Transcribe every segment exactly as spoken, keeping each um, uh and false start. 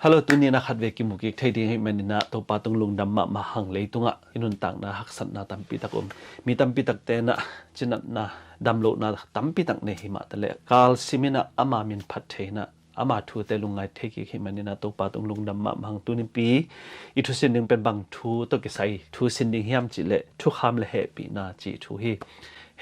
Hello, tuni in ah khatvei kimu kik thei ding ahih manin ah Topa tung lungdam mahmah hang. Leitungah i nuntakna haksatna tampi tak om. Mi tampi takte in ah cinatna, damlohna tampi tak nei hi mah taleh, kal sim in ah ama min phat thei in ah ama thute lungngai thei kik ahih manin ah Topa tung lungdam mahmah hang. Tunipi i thusin ding pen bang thu tawh kisai thusin ding hiam cih leh thukham le hehpihna cih thu hi.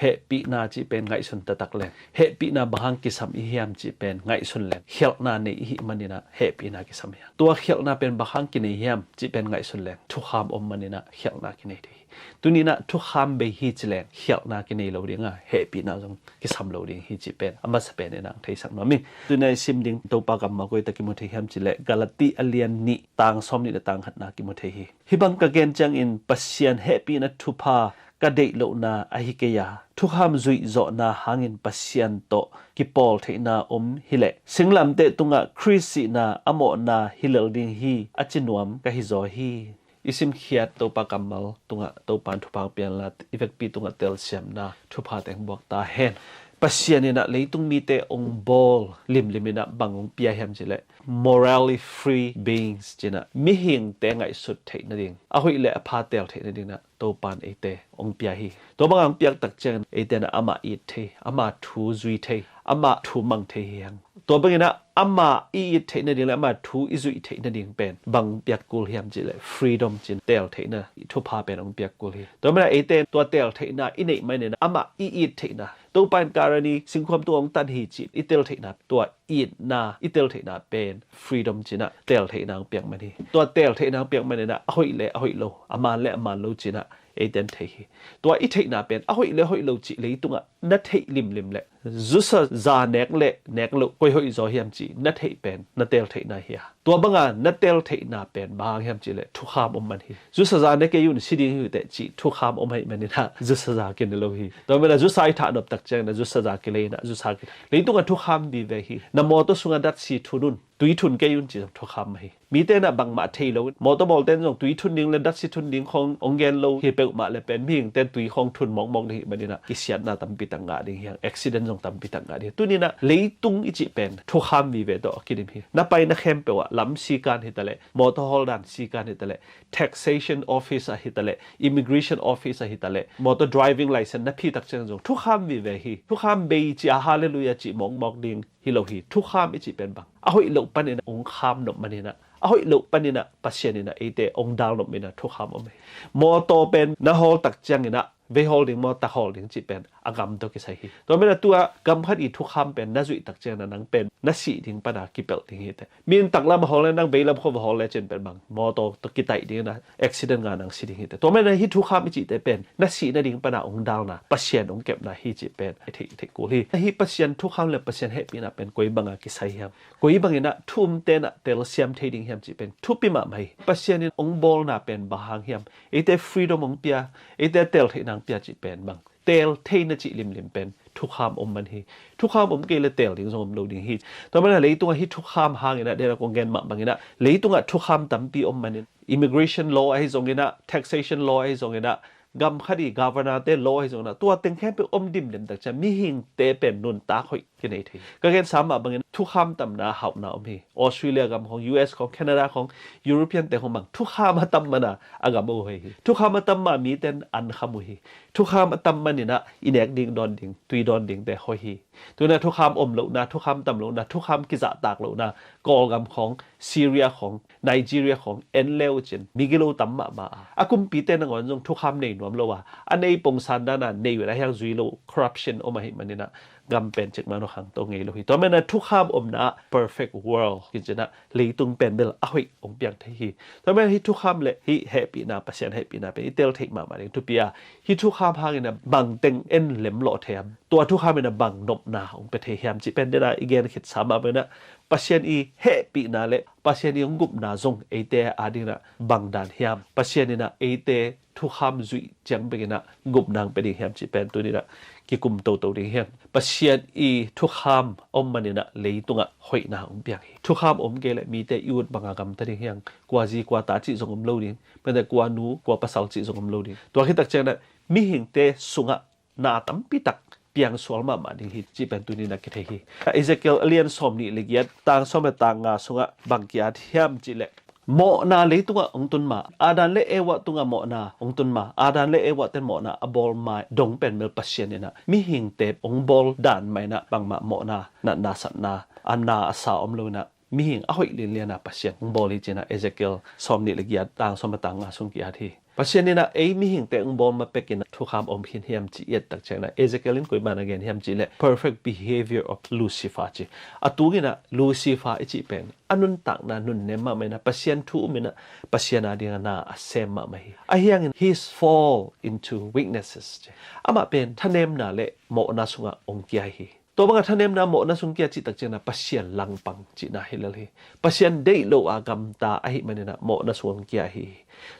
Hehpihna cih pen ngaihsun taktak leng, hehpihna bang hang kisam i hiam cih pen ngaihsun leng, khialhna nei i hih manin ah hehpihna kisam hi. Tua khialhna pen bang hang kinei hiam cih pen ngaihsun leng, thukham om manin ah khialhna kinei thei hi. Tuni in ah thukham bei hi ci leng khialhna kinei lo ding a, hehpihna zong kisam lo ding hi cih pen a masa pen in ah theisak nuam ing. Tuni in ah i sim ding Topa kammal koi tak kimu thei hiam cih leh, Galati a lian nih, tang sawmnih le tang khatna kimu thei hi. Hih bang ka gen ciangin Pasian hehpihna thupha ka deih lohna ahi kei a, thukham zuih zawhna hangin Pasian tawh kipawl theihna om hi leh, singlamteh tungah Khrih sihna a mawhna hi lel ding hi, a ci nuam ka hi zaw hi. I simkhiat Topa kammal tungah Topa in thupha hong pia hen la, i vekpi tungah telsiamna thupha teng buak ta hen. Pasian in ah leitung mite hong bawl limlim in ah bang hong pia hiam cih leh, morally free beings ci in ah, mihingte ngaihsut theih nading, a hoih le a pha teel theih nading in ah Topa in eite hong pia hi. Tua bang hong piak tak ciangin eite in ah amah it thei, ama thu zui thei, ama thu mang thei hi hang. Tua bangin ah amah i it theih nading le ama thu i zuih theih nading pen bang hong piak kul hiam cih leh, freedom ci in, teel theihna thupha pen hong piak kul hi. Tua manin ah eite in tua teel theihna i neih manin ah amah i it theihna, Topa in karani singkhuam tungah hong tan hi ci in i tel theihna, tua itna, i tel theihna pen freedom ci in ah teel theihna hong piak man hi. Tua teel theihna hong piak manin ah a hoih le a hoih lo, a man le a man lo ci in ah eite in thei hi. Tua i theihna pen a hoih le a hoih lo cih leitungah na theih limlim le, zusaza nek le nek loh koi hoih zaw hiam cih na theih pen na teel theihna hi a, tua banga na teel theihna pen bang hang hiam cih leh thukham om man hi. Zusaza ne kei un, si ding hi uh teh cih thukham om ahih manin ah zusaza kine lo hi. Tua manin ah zusa i thah nop tak ciangin ah zusaza kilei in ah zusa kine. Leitungah thukham vive hi. Na mawtaw sungah datsi thun un, tui thun kei un cih zong thukham mah hi. Mite in ah bangmah thei lo in, mawtaw bawlte in zong tui thun ding le datsi thun ding khawng hong gen lo hi peuhmah le pen mihingte in tui khawng thun mawkmawk ding ahih manin ah kisiatna tampi tak ngah ding hi hang, accident zong tampi tak ngah ding hi. Tuni in ah leitung i cih pen thukham vive tawh a kidim hi. Na paina khempeuh ah lam sikan hi taleh, mawtaw hawldan sikan hi taleh, taxation office ah hi taleh, immigration office ah hi taleh, mawtaw driving license na phi tak ciang zong thukham vive hi. Thukham bei ci a halleluiah cih mawkmawk ding hi lo hi. Thukham i cih pen bang, a hoih loh panin ah hong kham nop manin ah, a hoih loh panin ah Pasian in ah eite hong dal nop manin ah thukham om hi. Mawtaw pen na hawl tak ciangin ah vei hawl ding maw, tak hawl ding cih pen a gam tawh kisai hi. Tua manin ah tua gam khat i thukham pen na zuih tak ciangin ah nang pen na sih ding pana kipelh ding hi teh. Mi in taklam a hawl le nang veilam khua va hawl le cin pen bang, mawtaw tawh kitaih ding in ah accident ngah nang si ding hi teh. Tua manin ah hih thukham i cihte pen na sih nading pana hong dalna, Pasian hong kepna hi cih pen i theih, i theih kul hi. Hih Pasian thukham le Pasian hehpihna pen koi banga kisai hiam, koi bangin ah thu umte in ah telsiam thei ding hiam cih pen thupi mahmah hi. Pasian in hong bawlna pen bang hang hiam, eite freedom hong pia, eite teel theihna hong pia cih pen bang, teel theihna cih limlim pen thukham om man hi. Thukham om kei le teel ding zong om lo ding hi. Tua manin ah leitungah hih thukham hangin ah, den a kong gen mah bangin ah leitungah thukham tampi om manin, immigration law ahi zongin ah, taxation law ahi zongin ah, gam khat i governor-te law ahi zongin ah, tua teng khempeuh om dimdem tak ciang mihingte pen nuntak hoih kinei thei. Ka gensa mah bangin thukham tamna hauhna om hi. Australia gam khawng, U S khawng, Canada khawng, European-te khawng bang thukham a tam mana a gam a hoih hi. Thukham a tam ma mite in an kham uh hi. Thukham a tam manin ah i nek ding dawn ding, tui dawn dingte hoih hi. Tuni in ah thukham om lohna, thukham tam lohna, thukham kizahtak lohna, Kawlgam khawng, Syria khawng, Nigeria khawng en le uh cin migilo tam mahmah a, a kumpite nangawn zong thukham nei nuam lo a, a nei pongsan dan a nei uh in a hiang zui lo, corruption om ahih manin ah gam pen cikmah nawk hang to ngei lo hi. Tua manin ah thukham omna ah perfect world kici in ah leitung pen bel a hoih hong piang thei hi. Tua manin ah hih thukham le hih hehpihna, Pasian hehpihna pen i teel theih mahmah ding thupi a, hih thukham hangin ah bang teng en lemlawh thei hiam, tua thukham in ah bang nopna hong pia thei hiam cih pen den a i gen khitsa mah bangin ah Pasian i hehpihna le Pasian i hong gupna zong eite adingin ah bang dan hiam, Pasian in ah eite thukham zuih ciang bekin ah gupna hong pia ding hiam cih pen tuni in ah kikum toto ding hi hang. Pasian i thukham om manin ah leitungah hoihna hong piang hi. Thukham om kei le mite i ut banga gamta ding hi hang. Kua zi kua ta cih zong om lo ding, mete kua nu kua pasal cih zong om lo ding. Tua khit tak ciangin ah mihingte sungah na tampi tak piang sual mahmah ding hi cih pen tuni-in ah kithei hi. Ezekiel a lian sawm nih le giat, tang sawm le tang nga sungah bang ki-at hiam cih leh, mawhna leitungah hong tun ma, Adam le Eva tungah mawhna hong tun ma, Adam le Eva ten mawhna a bawl ma dong pen bel Pasian in ah mihingte hong bawl dan mah in ah bangmah mawhna, natna, satna, a na a sa om lo in ah mihing a hoih lianlian a Pasian hong bawl hi ci-in ah Ezekiel sawm nih le giat, tang sawm le tang nga sung ki-at hi. Pasian in ah ei mihingte hong bawl ma pek in ah thukham om khin hiam ci i et tak ciangin ah Ezekiel in koi ban a gen hiam cih leh perfect behavior of Lucifer ci. A tung in ah Lucifer i cih pen a nuntakna nunnem mahmah in ah Pasian thu um in ah Pasian a ding a na a sem mahmah hi. Ahi hangin his fall into weaknesses ci. Amah pen thanemna le mawhna sungah hong kia hi. Tua bangah thanemna mawhna sung kia cih tak ciangin ah Pasian langpang cihna hi lel hi. Pasian deih lo a gamta ahih manin ah mawhna sung hong kia hi.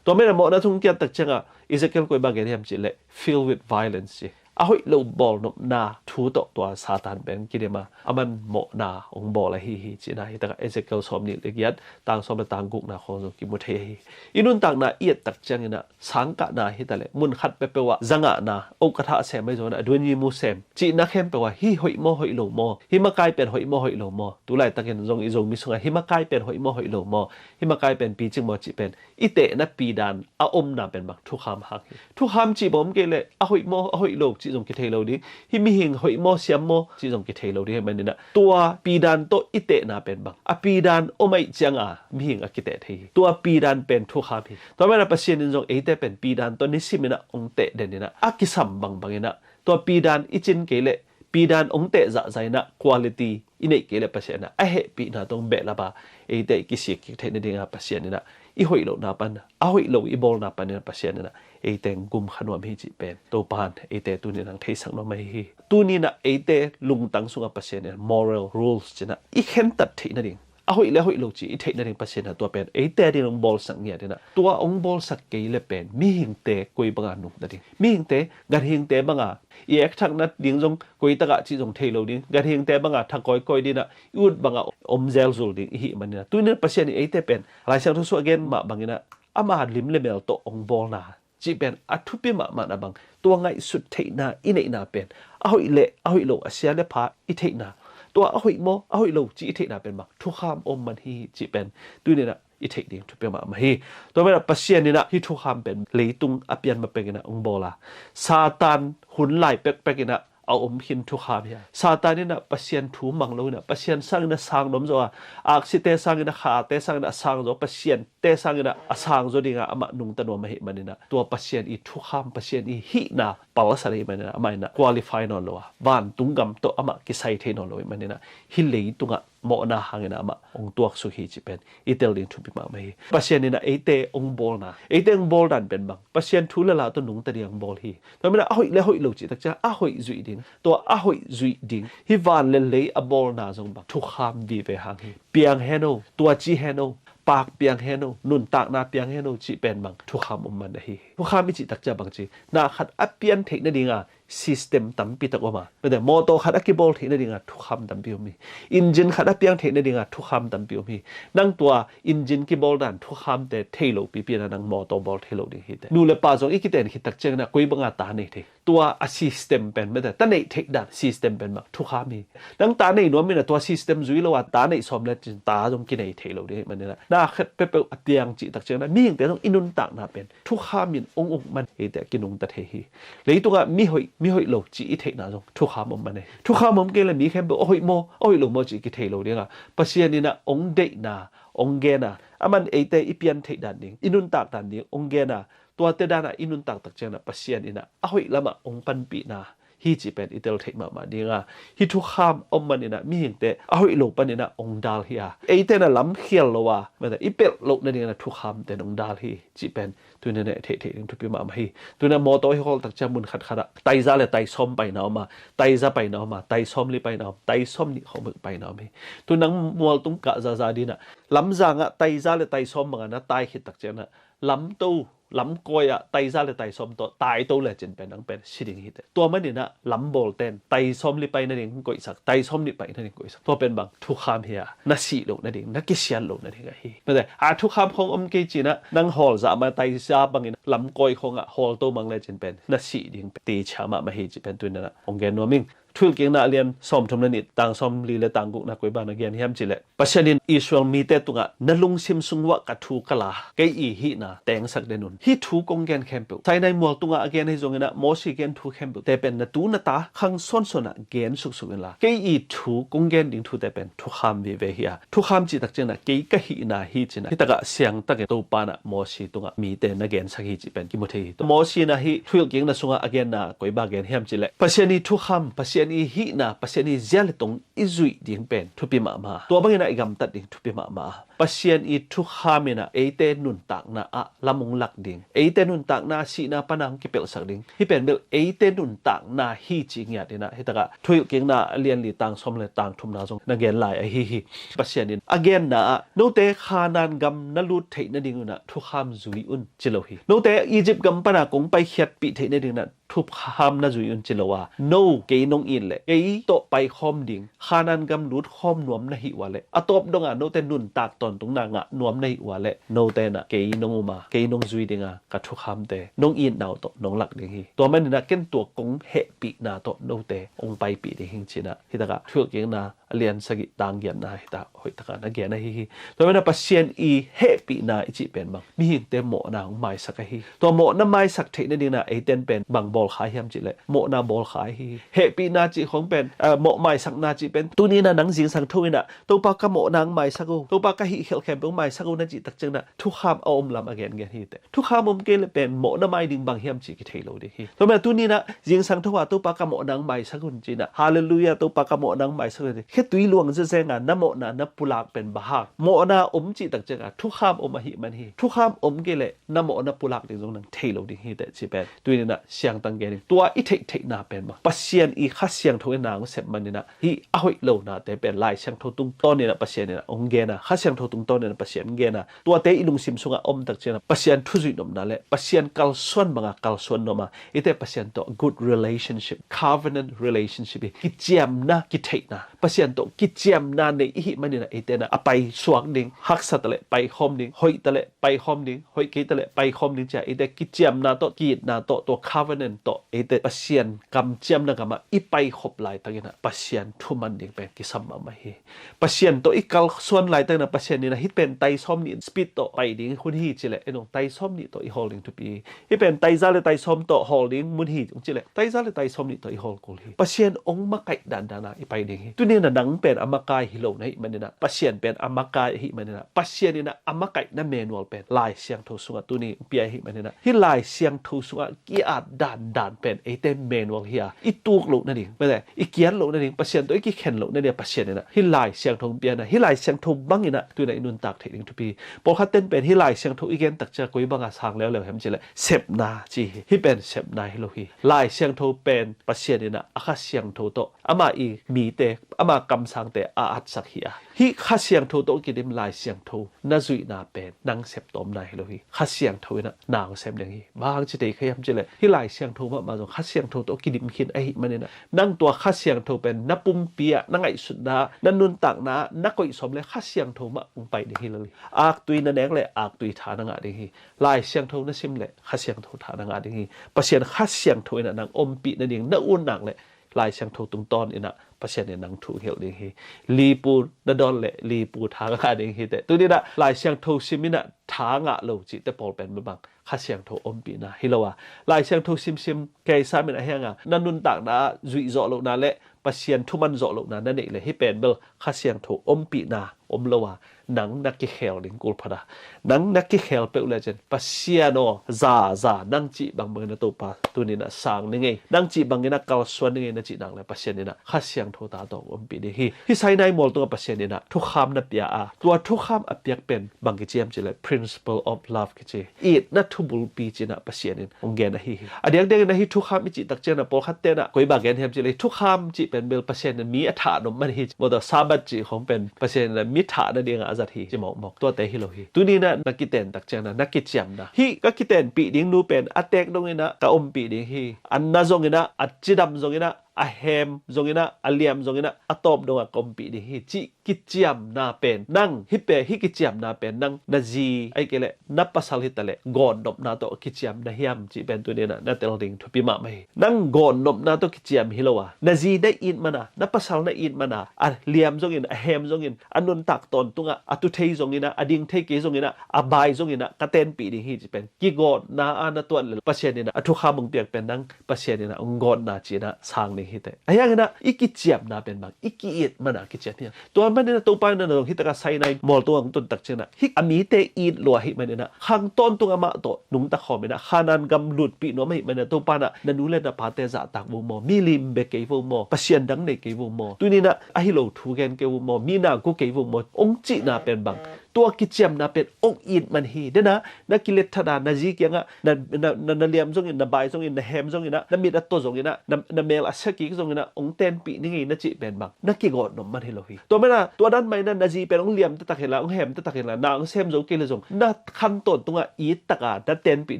Tua manin ah mawhna sung hong kia tak ciangah Ezekiel koi bang gen hiam cih leh filled with violence ci. A hoih lo bawlnopna thu tawh tua Satan pen kidim a, aman mawhna hong bawl ahi hi cihna hi takah Ezekiel sawm nih le giat, tang sawm le tang gukna khawng zong kimu thei ahi hi. I nuntakna i et tak ciangin ah sangkahna hi ta leh, mun khat peuhpeuh ah zangahna, oh ka tha sem ahi zongin ah a duan yi mu sem cihna khempeuh ah hih hoih maw hoih lo maw, hih makai pen hoih maw hoih lo maw, tu laitakin zong i Zomi sungah hih makai pen hoih maw hoih lo maw, hih makai pen picing maw cih pen i tehna pidan a omna pen bang thukham hang hi. Thukham cih bang om kei leh a hoih maw a hoih lo cih zong kithei lo ding, hih mihing hoih maw siam maw cih zong kithei lo ding ahih manin ah tua pidan tawh i tehna pen bang a pidan om ahih ciang a mihing a kiteh thei hi. Tua pidan pen thukham hi. Tua manin ah Pasian in zong eite pen pidan tawh nisim in ah hong teh den in ah a kisam bangbang in ah tua pidan i cin kei leh pidan hong teh zahzah in ah quality i neih kei leh Pasian in ah a hehpihna tawh hong behlap a eite i kisik kik theih nading a Pasian in ah i hoih lohna pan, a hoih lo i bawlna pan in ah Pasian in ah eite hong gum kha nuam hi cih pen Topa'n eite tuni-in ah hong theisak nuam ahi hi. Tuni-in ah eite lungtang sungah Pasian in ah moral rules ci-in ah i khentat theih nading, a hoih le a hoih lo cih i theih nading Pasian in ah tua pen eite a ding hong bawlsak ngiat in ah, tua hong bawlsak kei leh pen mihingte koi banga nungta ding, mihingte ganhingte banga i ekthak nading zong koi takah cih zong thei lo ding, ganhingte banga tha kawikawi ding in ah i ut banga om zelzul ding i hih manin ah tuni-in ah Pasian in eite pen Lai Siangtho sungah a gen mah bangin ah ama lim le mel tawh hong bawlna cih pen a thupi mahmahna bang, tua ngaihsut theihna i neihna pen a hoih le a hoih lo, a sia le pha i theihna, tua a hoih maw a hoih lo cih i theihna pen bang thukham om man hi cih pen tuni-in ah i theih ding thupi mahmah hi. Tua manin ah Pasian in ah hih thukham pen leitung a pian ma pek in ah hong bawl a, Satan hun lai pekpek in ah a om khin thukham hi a, Satan in ah Pasian thu mang lo in ah Pasian sangin a sang nuam zaw a, aksite sangin a, khate sangin a sang zaw, Pasian te sangin ah a sang zaw ding a amah nungta nuam ahih manin ah tua Pasian i thukham, Pasian i hihna palsat ahih manin ah amah in ah qualify nawn lo a, vantung gam tawh amah kisai thei nawn lo ahih manin ah hih leitungah mawhna hangin ah amah hong tuaksuk hi cih pen i tel ding thupi mahmah hi. Pasian in ah eite hong bawlna, eite hong bawl dan pen bang Pasian thu le la tawh nungta ding hong bawl hi. Tua manin ah a hoih le a hoih lo cih tak ciang a hoih zuih ding, tua a hoih zuih ding hih van le lei a bawlna zong bang thukham vive hang hi. Piang hen o, tua ci hen o, pak piang hen o, nuntakna piang hen o cih pen bang thukham om man ahi hi. Thukham i cih tak ciang bang ci, na khat a pian theih nading a system tampi tak om a, mawtaw khat a kibawl theih nading a thukham tampi om hi. Engine khat a piang theih nading a thukham tampi om hi. Nang tua engine kibawl dan thukhamte thei lo pipi in ah nang mawtaw bawl thei lo ding hi teh. Nu le pa zong i kiten khit tak ciangin ah koi banga ta nei thei, tua a system pen mete ta neih theih dan system pen bang thukham hi. Nang ta nei nuam in ah tua system zui lo a ta neih sawm le cin ta zong kinei thei lo ding ahih manin ah na khat peuhpeuh a piang cih tak ciangin ah mihingte zong i nuntakna pen thukham in hong uk man eite a kinungta thei hi. Leitungah mi hoih, mi hoih lo cih i theihna zong thukham om man hi. Thukham om kei leh mi khempeuh a hoih maw a hoih lo maw cih kithei lo ding a, Pasian in ah hong deihna hong gen a, aman eite i pian theih dan ding, i nuntak dan ding hong gen a, tuate dan ah i nuntak tak ciangin ah Pasian in ah a hoih lamah hong panpihna hi cih pen i tel theih mahmah ding a, hih thukham om man in ah mihingte a hoih lo panin ah hong dal hi a, eite in ah lam khial lo a, mete i pelh loh nading in ah thukhamte in hong dal hi cih pen tuni-in ah i theih theih ding thupi mahmah hi. Tuni-in ah mawtaw i hawl tak ciang mun khatkhat ah taiza le taisawm paina om a, taiza paina om a, taisawm li paina om, taisawm nih khawng bek paina om hi. Tu nang mualtung kah zaza ding in ah lamzang ah taiza le taisawm bangah na tai khit tak ciangin ah lamto lamkawi ah taiza le taisawm tawh taito le cin pen nang pen si ding hi teh. Tua maninah lambawl ten taisawm li pai nading koihsak, taisawm li pai nading koihsak. Tua pen bang thukham hi a, na sih loh nading, na kisiat loh nading ahi. Mate, a thukham khong om kei cinah nang hawl zah ma taiza bangin lamkawi khongah hawl to mang le cin pen na sih ding pen teci mahmah hi ci pen tuninah hong gen nuam ing. Thuhilhkikna a lian sawmthum le nih, tang sawmli le tang gukna koi bang na gen hiam cileh, Pasian in Israel mite tungah na lungsim sung uah ka thu ka la, kei i hihna tengsak den un. Hih thu kong gen khempeuh, Sinai mual tungah a gen ahi zonginah Mosi gen thu khempeuh te pen na tu na ta khang sawnsawnah gen suksuk inla, kei i thu kong gen ding thute pen thukham vive hi a, thukham cihtak cianah kei ka hihna hi cinah hitakah siangtakin Topa nah Mosi tungah mite na gensak hi cih pen kimu thei hi. Mosi nah hih thuhilhkikna sungah a genna koi bang gen hiam cileh, Pasian i thukham, Pasian i hihna, Pasian i zia le tong i zuih ding pen thupi mahmah. Tua banginah i gamtat ding thupi mahmah. Pasian i thukham inah eite nuntakna ah lam hong lak ding, eite nuntakna sihna pana hong kipelhsak ding, hih pen bel eite nuntakna hi ci ngiat inah hitakah thuhilhkikna a lian li tang sawm le tang thumna zong na gen lai ahi hi. Pasian in a genna ah note Khanaan gam na lut theih nadingunah thukham zui un ci lo hi. Note Egypt gam pana kong paikhiatpih theih nadingunah thukham na zui un ci lo a, no kei nong it leh kei tawh paikhawm ding, Khanaan gam lutkhawm nuam na hih ua leh, a tawp donga note nuntak tawntungna ngah nuam na hih ua leh, note nah kei nong um a, kei nong zui dinga, ka thukhamte nong itna uh tawh nong lak ding hi. Tua maninah ken tua kong hehpihna tawh note hong paipih ding hing cinah hitakah thuhilhkikna a lian sagih tang giatna hita hoihtaka na gen ahi hi. Tua maninah Pasian i hehpihna i cih pen bang mihingte mawhna hong maisak ahi. Tua mawhna maisak theih nadinah eiten pen bang bawlkhai hiam cihleh mawhna bawlkhai ahi hi. Hehpihna cih khong pen, ah, mawh maisakna cih pen tuninah nang zingsang tho inah Topa ka mawhna hong maisak uh, Topa ka hihkhialh khempeuh hong maisak uh na cihtak cianginah thukham a om lam a gengen hi teh. Thukham om kei le pen mawhna mai ding bang hiam cih kithei lo ding hi. Tua maninah tuninah zingsang tho a Topa ka mawhna hong maisak un cinah, Halleluiah, Topa ka mawhna hong maisak un ci. Khetui luang zezenga na mawhna na pulak pen bang hang? Mawhna om cihtak cianga thukham om ahih man hi. Thukham om kei le na mawhna pulak ding zong nang thei lo ding hi teh ci pen tuninah siangtang gen ding. Tua i theihtheihna pen bang Pasian i Kha Siangtho in nang sep maninah hih a hoih lonate pen Lai Siangtho tungtawninah Pasian inah hong gena, Kha Siangtho tungtawninah Pasian hong gena, tuate i lungsim sungah omtak cianah Pasian thu zuih nopna le Pasian kalsuan banga kalsuan nopna, eite Pasian tawh good relationship, covenant relationship hi. Kiciamna, kitheihna, Pasian tawh kiciamna nei i hih maninah eite nah a paisuak ding, haksa taleh paikhawm ding, hoih taleh paikhawm ding, hoih kei taleh paikhawm ding cia eite kiciamna tawh, ki-itna tawh, tua covenant tawh eite Pasian kamciamna gamah i paikhop laitakinah Pasian thuman ding pen kisam mahmah hi. Pasian tawh i kalsuan laitakinah Pasian inah hih pen taisawm nih speed tawh pai ding hun hi cileh, ei nong taisawm nih tawh i hawl ding thupi hi. Hih pen taiza le taisawm tawh hawl ding mun hi hong cileh, taiza le taisawm nih tawh i hawl kul hi. Pasian hong makaih dandana i pai ding hi. Tuninah nang pen a makai hi lo na hih maninah Pasian pen a makai ahih maninah Pasian inah a makaihna manual pen Lai Siangtho sungah tuni hong pia ahih maninah hih Lai Siangtho sungah ki-at dandan pen eite manual hi a, i tuk loh nading, mate, i kiat loh nading, Pasian tawh i kikhen loh nading a Pasian inah hih Lai Siangtho hong pianah hih Lai Siangtho banginah tuinah i nuntak theih ding thupi. Pawlkhat ten pen hih Lai Siangtho i gentak cia koi banga sang leuleu hiam cileh sepna ci hi. Hih pen sepna hi lo hi. Lai Siangtho pen Pasian inah a Kha Siangtho tawh ama i mite, ama kamsangte a atsak hi a, hih Kha Siangtho tawh kidim Lai Siangtho na zuihna pen nang septawmna hi lo hi. Kha Siangtho inah nang sem ding hi. Bang ci tei kha hiam cileh hih Lai Siangtho mahmah zong Kha Siangtho tawh kidim khin ahih maninah nang tua Kha Siangtho pen na pumpi ah, na ngaihsutna, na nuntakna ah na koih sawm le Kha Siangtho mah hong pai ding hi lo hi. Aktui na nek le aktui tha na ngah ding hi. Lai Siangtho na sim le Kha Siangtho tha na ngah ding hi. Pasian Kha Siangtho inah nang ompih nading na ut nak le Lai Siangtho tungtawn inah Pasian in nang thu hilh ding hi. Lipu na dawn le lipu tha ngah ding hi teh. Tuninah Lai Siangtho sim inah tha ngah lo cihte pawl pen bang Kha Siangtho ompihna hi lo a, Lai Siangtho simsim kei samin a hianga na nuntakna ah zuih zawh lohna le Pasian thuman zawh lohna na neih le hih pen bel Kha Siangtho ompihna om lo a, nang na kikhel ding kul phot a, nang na kikhel peuh le cin Pasian aw, za za nang cih bangbangin a Topa tuninah sang ni ngei, nang cih bangin a kalsuan ni ngei na cih nak le Pasian inah Kha Siangtho ta tawh ompih ding hi. Hih Sinai mual tungah Pasian inah thukham na pia a, tua thukham a piak pen bang kici hiam cileh principle of love kici, itna thubulpi cinah Pasian in hong gen ahi hi. A diakdiakin ahi thukham i cihtak cianah pawlkhat tenah koi bang gen hiam cileh thukham cih pen bel Pasian in mi a thah nop man hi. Mawtaw Sabbath cih khong pen Pasian inah mi i thah nadingah a zat hi, ci mawkmawk. Tuate hi lo hi. Tuni inah na kiten tak ciangin ah na kiciamna, hih ka kitenpih ding nu pen a teek dongin ah ka ompih ding hi. A na zongin ah, a cidam zongin ah, a hem zongin ah, a liam zongin ah, a tawp dongah ka ompih ding hi, cih kiciamna pen nang, hih pen, hih kiciamna pen nang na zi, ahih kei leh na pasal hi ta leh gawtnopna tawh kiciam na hiam cih pen tuni inah na tel ding thupi mahmah hi. Nang gawtnopna tawh kiciam hi lo a, na zi na it man a, na pasal na it man a, a liam zongin, a hem zongin, a nuntak tawntungah, a tu thei zongin ah, a ding thei kei zongin ah, a bai zongin ah ka tenpih ding hi cih pen kigawtna a na tuat leh Pasian inah a thukham hong piak pen nang Pasian inah hong gawtna ci-in ah sang ding hi teh. Ahi hangin ah i kiciamna pen bang, i ki-it man a kiciam hi a. Tua manin ah Topa in ah na zong hih takah Sinai mual tungah hong tun tak ciangin ah, hih a mite it lua ahih manin ah khang tawntung amah tawh nungta khawm in ah Kanaan gam lutpih nuam ahih manin ah Topa in ah na nu le na pate zahtak vo maw, mi lim bia kei vo maw, pasian dang nei kei vo maw, tuni inah ahi lo thu gen kei vo maw, mi na gu kei vo maw, hong cihna pen bang, tua kiciamna pen hong it man hi. Dena na kilet that a, na zi kiangah, na, na, na, na liam zongin, na bai zongin, na hem zongin ah, na mit a taw zongin ah, na, na mel a sia kik zongin ah hong tenpih ning ei na cih pen bang, na kigawtnop man hi lo hi. Tua manin ah tua dan mah inah na zi pen hong liam taktak hen la, hong hem taktak hen la, na hong sem zo kei leh zong na khang tawntungah it tak a na tenpih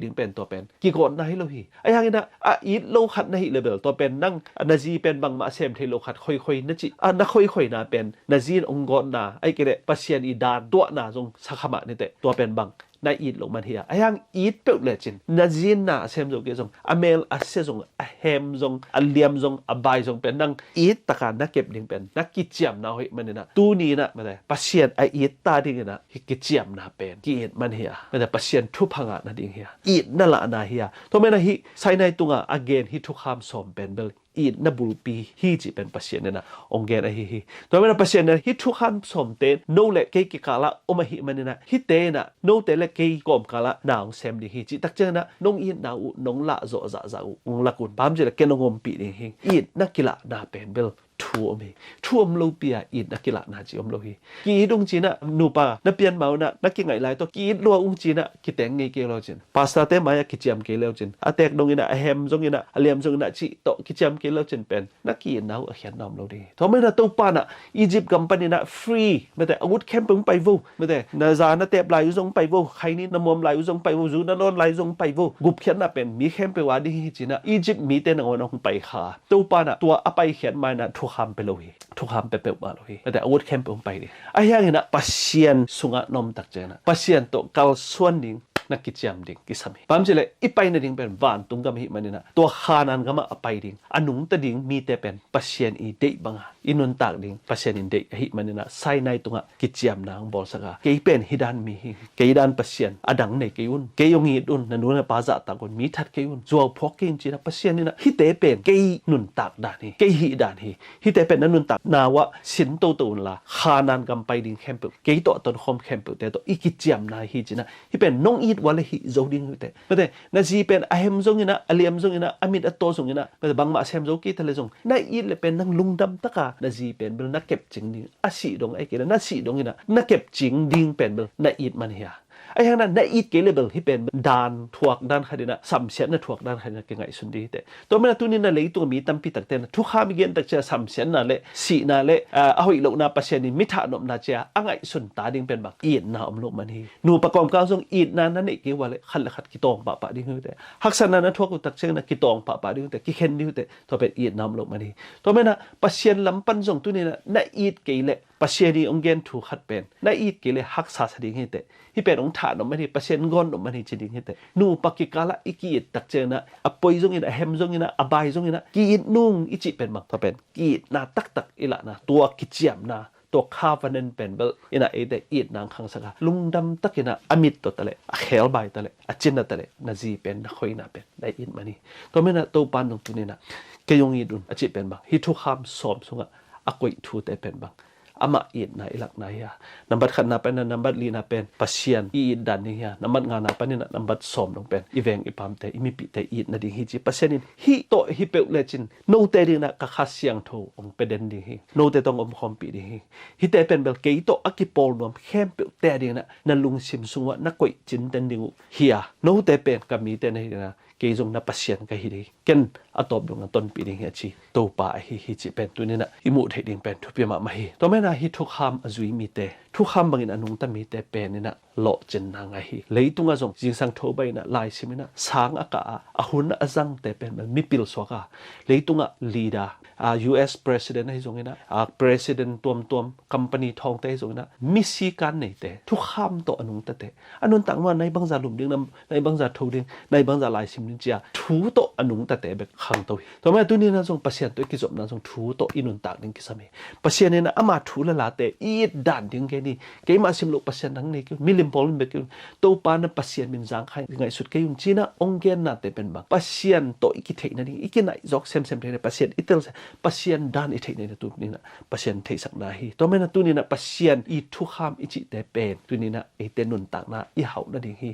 ding pen tua pen kigawtna hi lo hi. Ahi hangin ah a it lo khat na hih leh bel tua pen nang na zi pen bangmah sem thei lo khat khoikhoi na cih, a na khoikhoina pen na zi in hong gawtna, ahih kei leh Pasian i dan tuahna zong sa kha mah ni teh, tua pen bang, na it loh man hi a. Ahi hang it peuh lecin na zi in na a sem zo kei zong, a mel a sia zong, a hem zong, a liam zong, a bai zong pen nang it tak a na kep ding pen na kiciamna hoih manin ah tuni inah mate Pasian a it ta dingin ah hih kiciamna pen ki-it man hi a, mate Pasian thupha ngah nading hi a, itna lahna hi a. Tua manin ah hih Sinai tungah a gen hih thukham sawm pen bel itna bulpi hi cih pen Pasian inah hong gen ahi hi. Tua manin ah Pasian inah hih thukham sawmte no le kei kikalah om ahih manin ah hihte inah note le kei kawmkalah na hong sem ding hi cih tak ciangin ah nong itna uh nong lah zawh zahzah uh hong lak un, bang hang cih leh ken hong ompih ding hi. Itna kilahna pen bel thu om hi. Thu om lopi a itna kilahna cih om lo hi. Ki-it ung ci-in ah nupa na pian ma un ah na kingaih lai tawh ki-it lua ung ci-in ah kiteng ngei kei lo cin, pastorte mai-ah kiciam kei lo cin, a teek dongin ah, a hem zongin ah, a liam zongin ah cih tawh kiciam kei lo cin pen na ki-itna uh a khiatna om lo ding hi. Tua manin ah Topa in ah Egypt gam panin ah free, mate a ut khempeuh hong pai vo, mate na za na teep lai uh zong hong pai vo, khaini na muam lai uh zong hong pai vo, zu na lawn lai uh zong hong pai vo, gupkhiatna pen mi khempeuh a ding hi ci-in ah Egypt mite nangawn ah hong pai kha. Topa in ah tua a paikhiat ma-in ah thukham pia lo hi. Thukham pia peuhmah lo hi. Mate a ut khempeuh hong pai ding. Ahi hangin ah Pasian sungah na om tak ciangin ah Pasian tawh kalsuan ding, na kiciam ding kisam hi. Bang hang cih leh i pai nading pen vantung gam ahih manin ah tua Kanaan gamah a pai ding, a nungta ding mite pen Pasian i deih banga i nuntak ding Pasian in deih ahih manin ah Sinai tungah kiciamna hong bawlsak a, kei pen hih dan mi hi, kei dan Pasian a dang nei kei un, kei hong it un, na nu na pa zahtak un, mi that kei un, zuauphuak kei un ci-in ah Pasian inah hihte pen kei nuntak dan hi, kei hih dan hi. Hihte pen na nuntakna uh ah sin toto un la, Kanaan gam pai ding khempeuh, kei tawh a tonkhawm khempeuhte tawh i kiciamna hi ci-in ah, hih pen nong it uh leh hih zo ding hi teh. Mate na zi pen a hem zongin ah, a liam zongin ah, a mit a taw zongin ah, mate bangmah sem zo kei ta leh zong na it leh pen nang lungdam tak a na zi pen bel na kepcing ding, a sih dong ahih kei leh na sih dongin ah na kepcing ding pen bel na it man hi a. Ahi hangin ah na it kei leh bel hih pen dan thuak dan khat in ah, samsiatna thuak dan khat in ah kingaihsun ding hi teh. Tua manin ah tuni-in ah leitung mi tampi takte in ah thukham i gen tak ciang samsiatna le sihna le, ah, a hoih lohna Pasian in mi thahnopna ci-a a ngaihsun ta ding pen bang, itna om loh man hi. Nupa kawmkal zong itna na neih kei uh leh khat le khat kitawng pahpah ding hi uh teh. Haksatna na thuak uh tak ciangin ah kitawng pahpah ding hi uh teh, kikhen ding hi uh teh. Tua pen itna om loh man hi. Tua manin ah Pasian lam pan zong tuni-in ah na it kei leh Pasian in hong gen thu khat pen na it kei leh haksa sa ding hi teh. Hih pen hong thahnop man hi, Pasian gawtnop man hi ci ding hi teh. Nupa kikalah i ki-it tak ciangin ah, a poi zongin ah, a hem zongin ah, a bai zongin ah ki-it nung i cih pen bang, tua pen ki-itna taktak i lahna, tua kiciamna, tua covenant pen bel in ah eite itna hong khangsak a, lungdam takin ah a mit tawh ta leh, a khebai ta leh, a cina ta leh na zi pen, na khoina pen na it man hi. Tua manin ah Topa in hong tuni-in ah kei hong it un a cih pen bang, hih thukham sawm sungah a koih thute pen bang, amah itna i lakna hi a. Nambat khatna pen, nambat lina pen Pasian i it dan ding hi a. Nambat ngana panin ah nambat sawm dong pen i veng i pamte, i mipihte itna ding hi ci. Pasian in hih tawh hi peuh lecin note dingin ah ka Kha Siangtho hong pia den ding hi. Note tawh hong omkhawmpih ding hi. Hihte pen bel kei tawh a kipawl nuam khempeuhte dingin ah na lungsim sung uh ah na koih cinten ding uh hi a. Note pen ka mite na hi dingin ah kei zong na Pasian ka hi ding hi. Ken a tawp dong na tonpih ding hi a ci Topa ahi hi cih pen tuni-in ah i muh theih ding pen thupi mahmah hi. Tua manin ah hih thukham a zui mite thukham bangin a nungta mite pen inah lawhcinna ngah hi. Leitungah zong zingsang tho bang inah laisim inah sang a kah a, a hun a zangte pen bel mipil suak a, leitungah leader, a, U S president ahi zong inah, a, president tuamtuam, company thawngte ahi zong inah, misi kan neite, thukham tawh a nungtate, a nuntak nuah nai bangza lum ding, nam nai bangza tho ding, nai bangza laisim ding cia thu tawh a nungtate bek khangto hi. Tua mah tuni inah zong Pasian tawh i kizopna zong thu tawh i nuntak ding kisam hi. Pasian inah ama thu le late i it dan ding gen hi. Keimah sim loh Pasian dang nei kei un, milim pawl in bek kei un, Topa na Pasian min zangkhai ngaihsut kei un, ci-inah hong gennate pen bang, Pasian tawh i kitheih nading, i kinaih zawk semsem theih nading, Pasian i tel sem, Pasian dan i theih nading, tuni inah Pasian theihsakna hi. Tua mah inah tuni inah Pasian i thukham i cihte pen tuni inah eite nuntakna i hauh nading hi.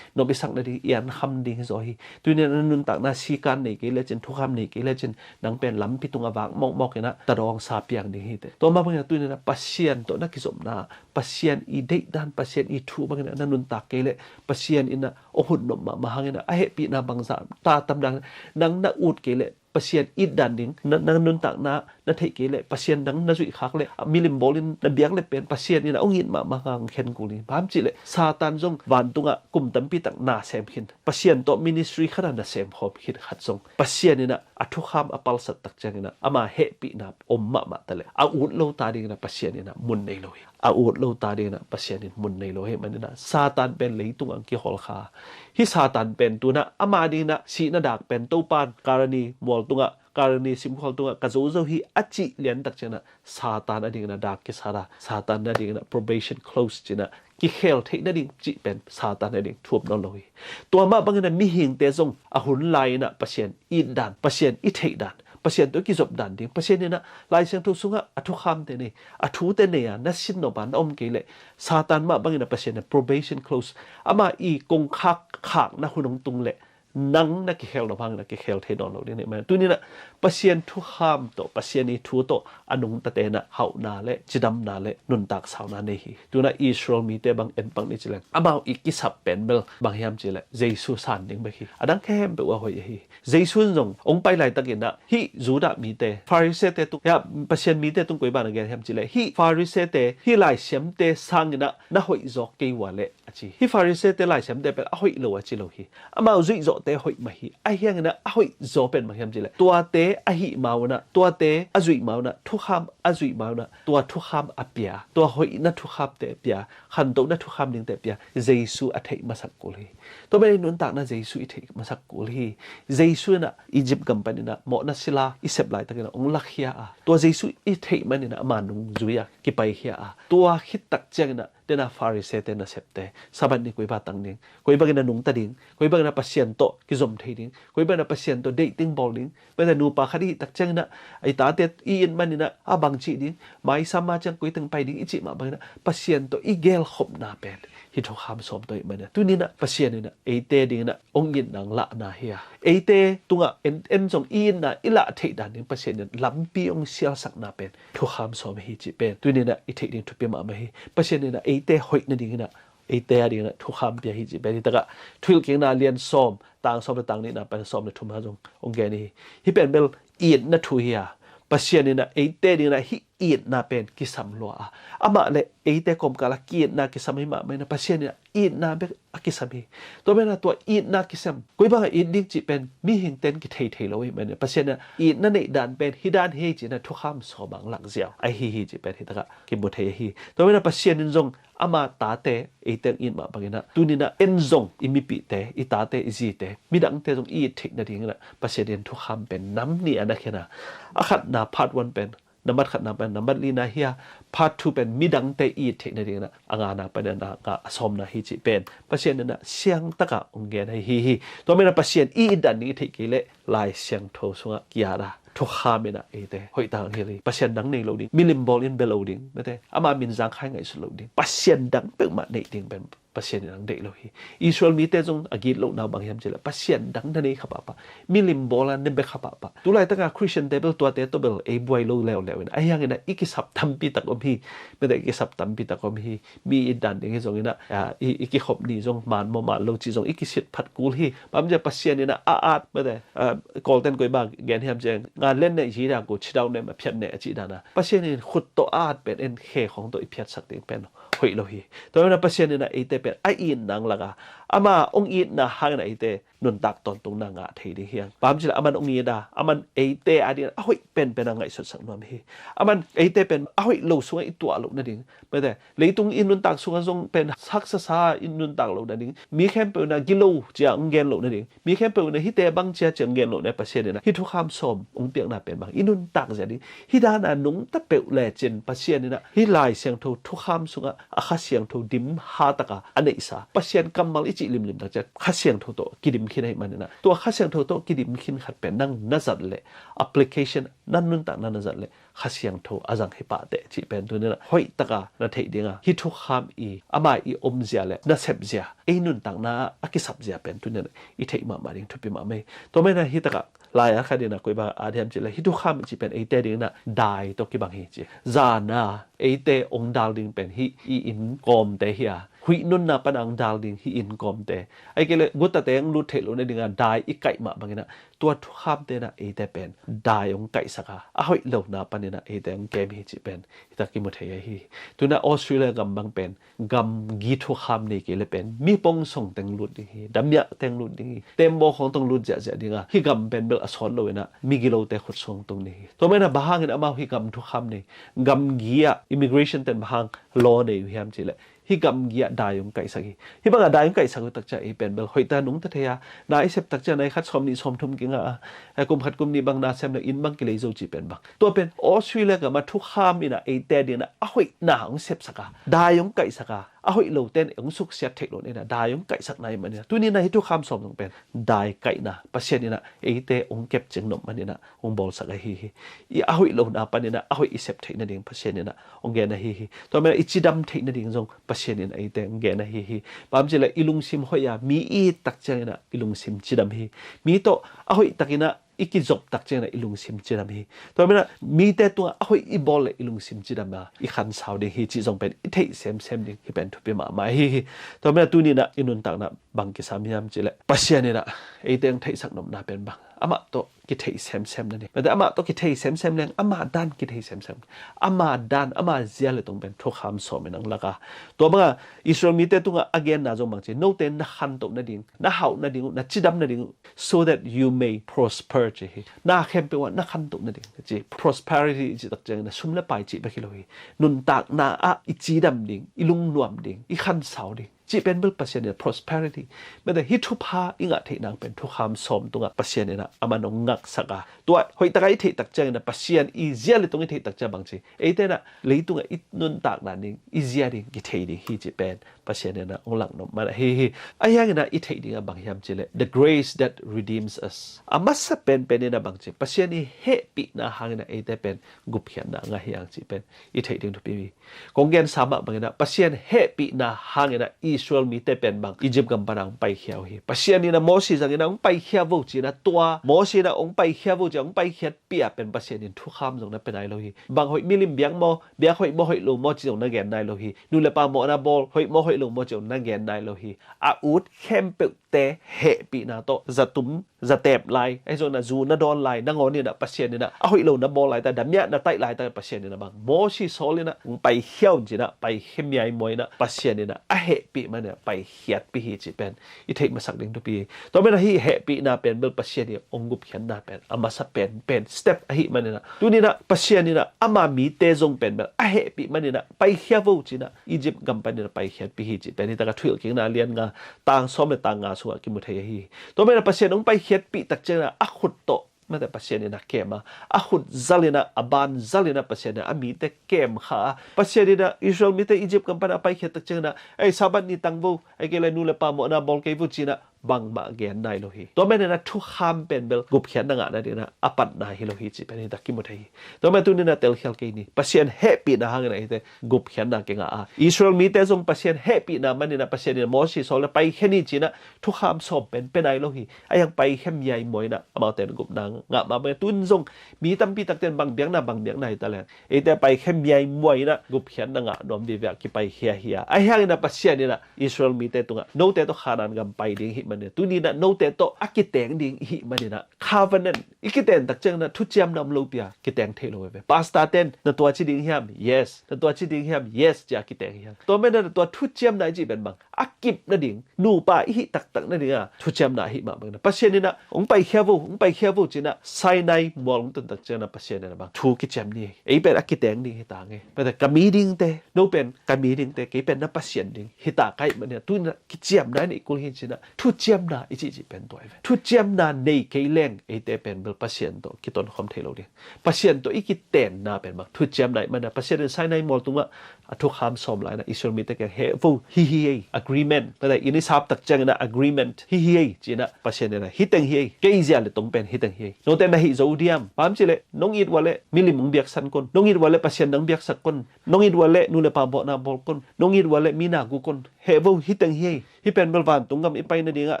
Nop i sak nading, i an kham ding hi zaw hi. Tuni inah na nuntakna sikan nei kei lecin, thukham nei kei lecin, nang pen lampi tungah vak mawkmawk inah tadawng sa piang ding hi teh. Tua mah bang inah tuni inah Pasian tawh na kizopna, Pasian i deihdan, Pasian i thu bang inah na nuntak kei leh, Pasian inah hong hun nop mahmah hang inah a hehpihna bangza ta tam dang nang na ut kei leh, Pasian it dan ding, na, na nuntakna na theih kei leh, Pasian dang na zuih khak leh, a, milim bawlin na biak leh pen Pasian inah hong it mahmah hang khen kul hi. Bang hiam cih leh Satan zong vantungah kum tampi tak na sem khin, Pasian tawh ministry khat ah na sem khawm khin khat zong, Pasian inah a thukham a palsat tak ciang inah ama hehpihna om mahmah ta leh, a ut lo ta ding inah Pasian inah mun nei lo hi. A ut lo ta ding inah Pasian in mun nei lo hi. Ahih man inah Satan pen leitung ang kihawl kha. Hih Satan pen tu inah ama ding inah sihna dak pen Topan Kalvari mual tungah, Kalvari simkhual tungah ka zo zo hi a cih lian tak ciang inah Satan a ding inah dak kisat a, Satan a ding inah probation close ci-inah kikhel theih nading cih pen Satan a ding thu om nawn lo hi. Tua mah bang inah mihingte zong a hun lai inah Pasian it dan, Pasian i theih dan, Pasian tawh i kizop dan ding, Pasian inah Lai Siangtho sungah a thukhamte nei, a thute nei a, na sin nop a na om kei leh, Satan mah bang inah Pasian inah probation close, ama i kongkhak khakna hun hong tung leh, nang na kikhel nop hang inah kikhel thei nawn lo ding hi. Ahih man inah tuni inah Pasian thukham tawh, Pasian i thu tawh a nungtate inah hauhna le cidamna le nuntak sauna nei hi. Tu inah Israel mite bang en pak ni ci leng, amau i kisap pen bel bang hiam cih leh Jesu san ding bek hi. A dang khempeuh a hoih ahi. Jesu in zong hong pai laitak inah hih Judah mite, Farisee-te tung, ya, Pasian mite tung koi bang na gen hiam cih leh, hih Farisee-te, hih laisiamte sang inah na hoih zaw kei ua leh, a ci. Hih Farisee-te, laisiamte pen a hoih lo a ci lo hi. Amau zuih zawhte hoih mah hi. Ahi hang inah a hoih zaw pen bang hiam cih leh, tuate ahih ma-un ah, tuate a zuih ma-un ah, thukham a zuih ma-un ah, tua thukham a pia, tua hoihna thukhamte a pia, khantohna thukham dingte a pia Jesu a theih masak kul hi. Tua pen i nuntakna Jesu i theih masak kul hi. Jesu inah Egypt gam pan inah mawhna sila i sep laitak inah hong lakhia a, tua Jesu i theih man inah ama nung zui a kipaikhia a, tua khit tak ciang inah tu inah Farisee-te nasepte, Sabbath ni koi bang tang ding, koi bang inah nungta ding, koi bang inah Pasian tawh kizom thei ding, koi bang inah Pasian tawh dating bawl ding, bang inah nupa khat i hih tak ciang inah i tate i it man inah a bang cih ding, maisam ma ciang koi teng pai ding i cih mah bang inah Pasian tawh i gelkhopna pen hih thukham sawm tawh ahih man inah tuni inah Pasian inah eite ding inah hong itna hong lahna hi a, eite tungah en, en zong i itna i lah theih dan ding Pasian inah lampi hong sialsakna pen thukham sawm hi cih pen tuni inah i theih ding thupi mahmah hi. Pasian inah eite hoih nading inah, eite a ding inah thukham pia hi cih pen hi takah Thuhilhkikna lian sawm, tang sawm le tang nihna pan sawm le thumna zong hong gen hi. Hih pen bel itna thu hi a, Pasian inah eite ding inah hih itna pen kisam lua a, amah le eite kawmkal ah ki-itna kisam hi mahmah inah Pasian inah itna bek a kisam hi. Tua mah inah tua itna kisam, koi bang a it ding cih pen mihingte in kithei thei lo ahih man inah Pasian inah itna neih dan pen hih dan hi ci inah thukham sawm ah hong lak ziau ahi hi cih pen hi takah kimu thei ahi. Tua mah inah Pasian in zong ama tate eite hong it mah bang inah tuni inah en zong i mipihte, i tate, i zite, midangte zong i it theih nading inah Pasian in thukham pen nam nih a na khen a, a khatna, part one pen, nambat khatna pen nambat lina hi a, part two pen midangte i it theih nading inah a ngana pen a na nga, a sawmna hi cih pen Pasian inah siang takah hong gen ahi hi. Tua mah inah Pasian i it dan ding i theih kei leh Lai Siangtho sungah ki-at a, thukham inah eite hoih tak hong hilh hi. Pasian dang nei lo ding, milim bawl in bia lo ding, mate, ama min zangkhai ngaihsut lo ding, Pasian dang peuhmah neih ding pen Pasian in hong deih lo hi. Israel mite zong a gitlohna uh bang hiam cih leh Pasian dang na nei kha pahpah, milim bawl a na bia kha pahpah. Tulaitak a Christian-te bel tuate tawh bel ei buai lo leuleu in, ahi hang inah i kisap tampi tak om hi. Mate, i kisap tampi tak om hi. Mi it dan ding hi zong inah, a, i, i kikhop ni zong man maw man lo cih zong i kisit phat kul hi. Bang hiam cih leh Pasian inah a at, mate, a, Kawlten koi bang gen hiam cih leh, ngan len ne, ji dan ko, chidau ne, ma phiat ne, a cih dan a, Pasian in khut tawh a at pen en khe khong tawh i phiatsak ding pen koih lo hi. Tua hi a Pasian in a eite pen a itna lakah ama hong itna hangin a eite nuntak tawntungna ngah thei ding hi hang. Bang hang hiam cih leh aman hong it a, aman eite a dingin a hoih penpen a ngaihsutsak nuam hi. Aman eite pen a hoih lo sungah i tuah loh nading, mate, leitung i nuntak sungah zong pen haksasa i nuntak loh nading, mi khempeuh in a gilo ci-a hong gen loh nading, mi khempeuh in a hihte bang ci-a ci-a hong gen loh nading Pasian in a hih thukham sawm hong piakna pen bang i nuntak zia ding. Hih dan a nungta peuh lecin Pasian in a hih Lai Siangtho thukham sungah a Kha Siangtho dim hataka a neihsa Pasian kammal i cih limlim tak ciang Kha Siangtho tawh kidim khin ahih manin a, tua Kha Siangtho tawh kidim khin khat pen nang na zat leh application na nuntakna na zat leh Kha Siangtho a zang hi pah teh cih pen tuni in a hoihtaka na theih ding a, hih thukham i ama i omzia leh nasepzia, ei nuntakna a kisapzia pen tuni in a i theih mahmah ding thupi mahmah hi. Tua manin a hih takah lai a khat in a koi bang a ding hiam cih leh hih thukham i cih pen eite dingin a dai tawh kibang hi ci. Zan a eite hong dal ding pen hih i inn kawmte hi a, huih nunna pan a hong dal ding hih inn kawmte, ahih kei leh guttate hong lut theih loh nading a dai i kaih mah bangin a tua thukhamte in a eite pen dai hong kaihsak a, a hoih lo na panin a eite hong kem hi cih pen hih tak kimu thei ahi hi. Tuni in a Australia gam bang pen gamgi thukham nei kei leh pen mi pong song teng lut ding hi, damiah teng lut ding hi, tembaw khawng teng lut ziahziah ding a, hih gam pen bel a sawt lo in a migilote khut sung tung ding hi. Tua manin a bang hangin amau hih gam thukham nei, gamgi ah immigration ten bang hang law nei uh hiam cih leh hih gamgi ah dai hong kaihsak hi. Hih bangah dai hong kaihsak uh tak ciang ei pen bel hoihtak nungta thei a, na i sep tak ciang na i khat sawm nih sawm thum kingah a, kum khat kum nih bang na sem leh inn bang kilei zo cih pen bang. Tua pen Australia gam a thukham in a eite dingin a hoihna hong sepsak a, dai hong kaihsak a, a hoih lote in hong suksiat theih loh nading a dai hong kaihsakna ahih manin a tuni in a hih thukham sawm zong pen dai kaihna Pasian in a eite hong kepcing nop manin a hong bawlsak ahi hi. I a hoih lo na panin a a hoih i sep theih nading Pasian in a hong gen ahi hi. Tua manin a i cidam theih nading zong Pasian in a eite hong gen ahi hi. Bang hang hiam cih leh i lungsim hoih a mi i it tak ciangin a i lungsim cidam hi. Mi tawh a hoihtakin a i kizop tak ciangin a i lungsim cidam hi. Tua manin a mite tungah a hoih i bawl leh i lungsim cidam a i khansau ding hi cih zong pen i theih semsem ding hih pen thupi mahmah ahi hi. Tua manin a tuni in a i nuntakna bang kisam hiam cih leh Pasian in a eite hong theihsak nopna pen bang, amah tawh kithei semsem nading, mate, amah tawh kithei semsem leng amah dan kithei semsem, amah dan amah zia leh tong pen thukham sawm in hong lak a. Tua bang a Israel mite tungah a genna zong bang ci, note na khantoh nading, na hauh nading uh, na cidam nading uh, so that you may prosper ci hi. Na khempeuh ah na khantoh nading ci. Prosperity i cih tak ciangin a sum leh pai cih bek hi lo hi. Nuntakna ah i cidam ding, i lungnuam ding, i khansau ding cih pen bel Pasian in a prosperity, mate, hih thupha i ngah theih nang pen thukham sawm tungah Pasian in a aman hong ngaksak a, tua hoihtak a i theih tak ciangin a Pasian i zia leh tong i theih tak ciang bang ci, eite in a leitungah i nuntak nading, i zia ding kithei ding hi cih pen Pasian in a hong lak nop man ahi hi. Ahi hangin a i theih ding a bang hiam cih leh the grace that redeems us, a masa penpen in a bang ci, Pasian i hehpihna hangin a eite pen gupkhiatna ngah hi hang cih pen i theih ding thupi hi. Kong gensa mah bangin a Pasian hehpihna hangin a Israel mite pen bang Egypt gam pan a hong paikhia uh hi. Pasian in a Moses zangin a hong paikhia vo ci-in a, tua Moses in a hong paikhia vo ci-a hong paikhiatpih a pen Pasian in thukham zong na pia nai lo hi. Bang hoih milim biak maw, biak hoih maw, hoih lo maw ci zong na gen nai lo hi. Nu leh pa mawhna bawl hoih maw, hoih lo maw ci zong na gen nai lo hi. A ut khempeuhte hehpihna tawh zatum zateep lai, ahi zongin a zu na dawn lai nangawn in a Pasian in a a hoih lo na bawl laitak, damiah na taih laitak Pasian in a bang, Moses sawl in a hong paikhia un ci-in a, paikhia miaimuai in a Pasian in a a hehpih manin a paikhiatpih hi cih pen i theih masak ding thupi hi. Tua manin a hih hehpihna pen bel Pasian i hong gupkhiatna pen a masa penpen step ahih manin a, tuni in a Pasian in a ama mite zong pen bel a hehpih manin a paikhia vo ci-in a Egypt gam panin a paikhiatpih hi cih pen hih takah Thuhilhkikna a lian nga, tang sawm leh tang nga sungah kimu thei ahi hi. Tua manin a Pasian hong paikhiatpih tak ciangin a a khut tawh, mate, Pasian in a kem a, a khut zal in a, a ban zal in a Pasian in a a mite kem kha a, Pasian in a Israel mite Egypt gam pan a paikhiat tak ciangin a, ei, Sabbath ni tang vo, ahih kei leh nu leh pa mawhna bawl kei vo ci-in a bangmah gen nai lo hi. Tua manin a thukham pen bel gupkhiatna ngah nading in a a patna hi lo hi cih pen hih tak kimu thei hi. Tua manin a tuni in a telkhial kei ni, Pasian hehpihna hangin a eite gupkhiatna kingah a, Israel mite zong Pasian hehpihna manin a Pasian in a Moses sawl in a paikhia ni ci-in a thukham sawm pen pia nai lo hi. Ahi hang paikhia miaimuai in a amaute in gupna ngah mah bangin a, tun zong mi tampi takte in bang biakna, bang biakna hi ta leh, eite paikhia miaimuai in a gupkhiatna ngah nuam vive a kipaikhia hi a, ahi hangin a Pasian in a Israel mite tungah note tawh Kanaan gam pai ding hi Mania, tuni inah note tawh a kiteng ding i hih maninah covenant i kiten tak cianginah thuciamna om lo pia kiteng thei lo veve. Pastor ten na tua ci ding hiam? Yes. Na tua ci ding hiam? Yes, cia kiteng hiam? Tua maninah tua thuciamna i cih pen bang a kip nading, nupa i hih taktak nadinga thuciamna ahih mah bangin Pasian inah hong paikhia vo, hong paikhia vo cinah Sinai mual hong tun tak cianginah Pasian inah bang thu kiciam ni. Ei pen a kiteng ding hi ta nge. Pen ka mi dingte, no pen ka mi dingte, kei pen na Pasian ding hi ta ka hih maninah tu inah kiciamna inah i kul hi cinah thuciamna i cihcih pen tua hi ve. Thuciamna nei kei leng eite pen bel Pasian tawh kitonkhawm thei lo ding. Pasian tawh i kitenna pen bang thuciamna i hih maninah Pasian in Sinai mual tungah a thukham sawm lai inah Israel mite kiang heh vo, hi hi ei, agreement. Pen i ni sap tak cianginah agreement hi hi ei cinah Pasian inah hi teng hi ei, kei zia le tong pen hi teng hi ei. Note na hih zo diam? Bang ci le nong it ua le milim hong biaksan kon, nong it ua le Pasian nang biaksak kon, nong it ua le nu le pa bawhna bawl kon, nong it ua le mi na gu kon. Heh vo, hi teng hi ei. Hi pen bel vantung gam i pai nadingah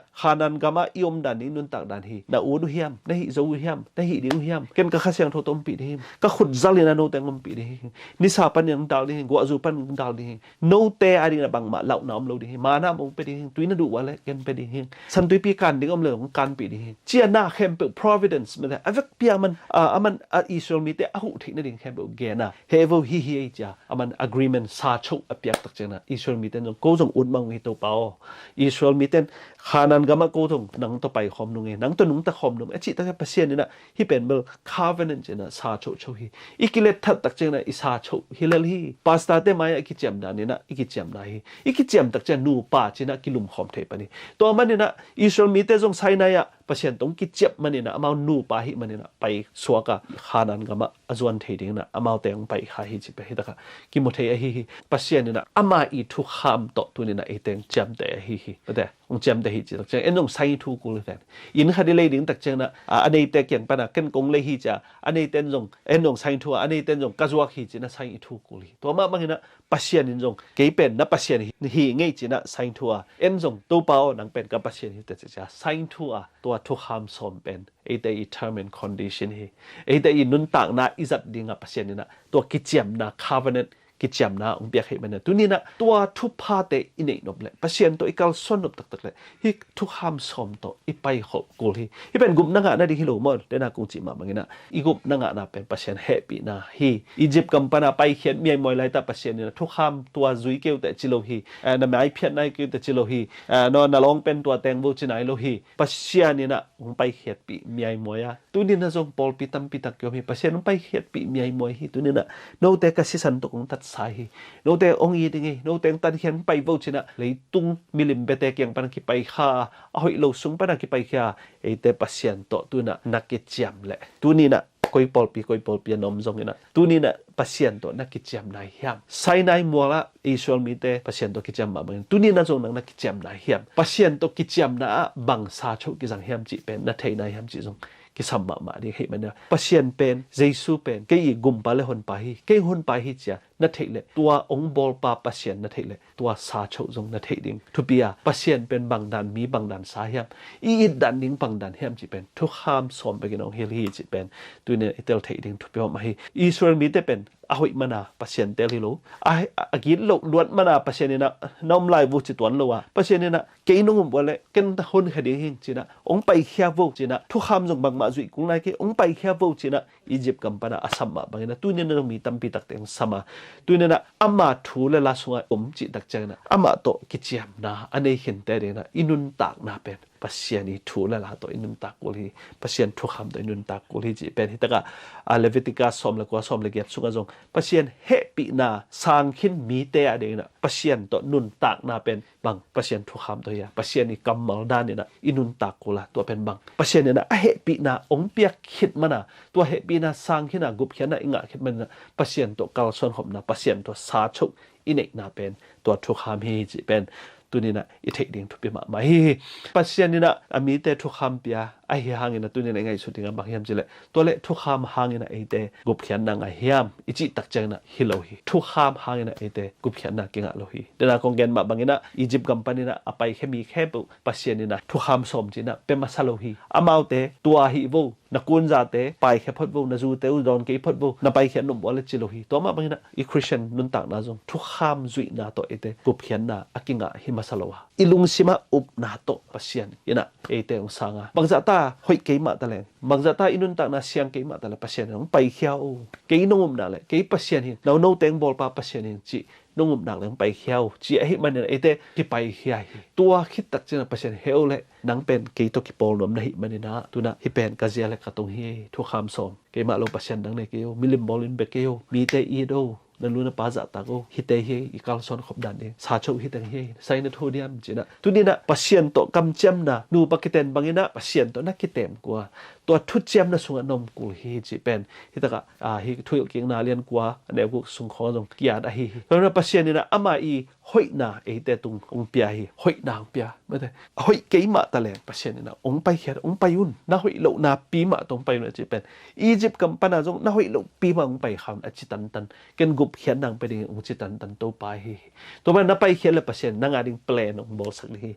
Khanaan gamah i om dan ding nuntak dan hi. Na ut uh hiam? Na hih zo uh hiam? Na hih ding uh hiam? Ken ka Kha Siangtho tawh ompih ding hi. Ka khut zal inah note hong ompih ding hi. Nisa panin hong dal ding hi. Guahzu panin hong dal ding hi. Note a dingin a bangmah lauhna om lo ding hi. Mana hong pia ding hi. Tui na duh ua le ken pia ding hi. Santuipi kan ding om le hong kanpih ding hi. Cia na khempeuh providence mete a vekpi a man, a, a man a Israel mite a huh theih nading khempeuh gen a, heh vo, hi hi ei cia a man agreement, sa choh a piak tak cianginah Israel mite in zong ko zong ut mang uh hi, Topa aw. Israel mite in Khanaan gamah ko zong nang tawh paikhawm nung e, nang tawh nungta khawm nung e a cih tak ciang Pasian inah hi pen bel covenant cinah sa choh choh hi. I kilet that tak cianginah i sa choh hi lel hi. Pastor te mai-ah i kiciam dan inah i kiciamna hi. I kiciam tak ciang nupa cinah kilumkhawm thei pan hi. Tua maninah Israel mite zong Sinai ah Pasian tawh hong kiciap maninah amau nupa ahih maninah pai suak a Khanaan gamah a zuan thei dinginah amaute hong pai kha hi cih pen hi takah kimu thei ahi hi. Pasian inah ama i thukham tawh tuninah eite hong ciamteh ahi hi. Ate hong ciamteh hi cih tak ciang en zong sign i thu kul hi ven. Inn khat i lei ding tak cianginah a, a neite kiang pana ken kong lei hi cia, a neite in zong en zong sign i thu a, a neite in zong ka zuak hi cinah sign i thu kul hi. Tua mah banginah Pasian in zong kei pen na Pasian hi, hi ngei cinah sign i thu a, en zong Topa aw nang pen ka Pasian hi teh cia sign i thu a, tua thukham sawm pen eite i term and condition hi. Eite i nuntakna i zat dingah Pasian inah tua kiciamna, covenant kiciamna hong piak hi maninah tuninah tua thuphate i neih nop le Pasian tawh i kalsuan nop taktak le hih thukham sawm tawh i paikhawm kul hi. Hih pen gupna ngah nading hi lo maw? Tena kong cih mah banginah i gupna ngahna pen Pasian hehpihna hi. Egypt gam pana paikhiat miaimawi laitah Pasian inah thukham tua zui kei uh teh ci lo hi. Eh, na mai phiat nai kei uh teh ci lo hi. Eh, no, na lawng pen tua teng vo ci nai lo hi. Pasian inah hong paikhiatpih miaimawi a, tuninah zong pawlpi tampi tak kiom hi. Pasian hong paikhiatpih miaimawi hi. Tuninah note ka sisan tawh kong tatsa hi. Note hong it ding hi. Note hong tatkhiat hong pai vo cinah leitung milim biate kiang pana kipai kha a, a hoih lo sung pana kipai kha a, eite Pasian tawh tuninah na kiciam le tuninah koi pawlpi, koi pawlpi a na om zonginah tuninah Pasian tawh na kiciam nai hiam? Sinai mualah Israel mite Pasian tawh kiciam mah bangin tuninah zong nang na kiciam nai hiam? Pasian tawh kiciamna ah bang sa choh kizang hiam cih pen na thei nai hiam cih zong kisam mahmah ding hi maninah Pasian pen, Jesu pen kei i gumpa le honpa hi, kei honpa hi cia na theih leh tua hong bawlpa Pasian na theih leh tua sa choh zong na theih ding thupi a, Pasian pen bangdan mi bangdan sa hiam, i it dan ding bangdan hiam cih pen thukham sawm bekin hong hilh hi cih pen tuninah i tel theih ding thupi hawm ahi. Israel mite pen a hoih mana Pasian tel hi lo, a, a gitloh luat mana Pasian inah na om lai vo ci tuan lo a, Pasian inah kei nong um ua le ken ta honkhia ding hing cinah hong paikhia vo cinah thukham zong bangmah zuih kul nai kei, hong paikhia vo cinah Egypt gam pana a sam mah banginah tuninah zong mi tampi takte hong sam a, tuninah ama thu le la sungah om cih tak cianginah amah tawh kiciamna a nei khinte dinginah i nuntakna pen Pasian i thu le la tawh i nuntak kul hi. Pasian thukham tawh i nuntak kul hi cih pen hi takah a Leviticus sawm le kua, sawm le giat sungah zong Pasian hehpihna sang khin mite a dinginah Pasian tawh nuntakna pen bang Pasian thukham tawh hi a, Pasian i kammal daninah i nuntak kul a, tua pen bang Pasian inah a hehpihna hong piak khit mana tua hehpihna sang khin a gupkhiatna i ngah khit maninah Pasian tawh kalsuan khopna, Pasian tawh sa choh i neihna pen tua thukham hi cih pen tuninah i theih ding thupi mahmah hi. Pasian inah a mite thukham pia, Ahi hangin a tuni-in a i ngaihsut ding a bang hiam cih leh, tua leh thukham hangin a eite gupkhiatna ngah hiam i cih tak ciangin a hi lo hi. Thukham hangin a eite gupkhiatna kingah lo hi. Dena kong gen mah bangin a Egypt gam panin a a paikhia mi khempeuh Pasian in a thukham sawm ci-in a pia masa lo hi. Amaute tua hih vo, na kunzate paikhia phot vo, na zute uh dawn kei phot vo, na paikhia nuam uh a leh ci lo hi. Tua mah bangin a i Khristian nuntakna zong thukham zuihna tawh eite gupkhiatna a kingah hi masa lo a, i lungsim a upna tawh Pasian in a eite hong sang a, bangzah ta hoih kei mah ta leng, bangzah ta i nuntakna siang kei mah ta leh Pasian in hong paikhia uh. Kei nong upna leh kei Pasian hi, note hong bawlpa Pasian hi cih nong upna leh hong paikhia uh ci ahih manin a eite kipaikhia hi. Tua khit tak ciangin a Pasian, he uh leh, nang pen kei tawh kipawl nuam na hih manin a, tu-in a hih pen ka zia leh ka tong hi. Thukham sawm, keimah lo pasian dang nei kei uh, milim bawl in bia kei uh, mite it uh, na nu na pa zahtak uh, hihte hi i kalsuan khop dan ding, sa cho uh hihte hi, sai na thu diam ci-in a. Tuni-in a Pasian tawh kamciamna, nupa kiten bangin a Pasian tawh na kitem kul a, tua thuciamna sungah na om kul hi cih pen hih takah, a, hih Thuhilhkikna lian kua a neu guk sung khawng zong kiat ahi hi. Tua ahih manin a Pasian in a ama i hoihna eite tung hong pia hi. Hoihna hong pia, mate, hoih kei mah ta leng Pasian in a hong paikhiat, hong pai un, na hoih loh napi mah tawh hong pai un a cih pen, Egypt gam pan a zong na hoih lohpi mah hong pai kha un a ci tantan, ken gupkhiatna hong pia ding hong ci tantan Topa hi. Tua manin na paikhiat leh Pasian nang a ding plan hong bawlsak ding hi.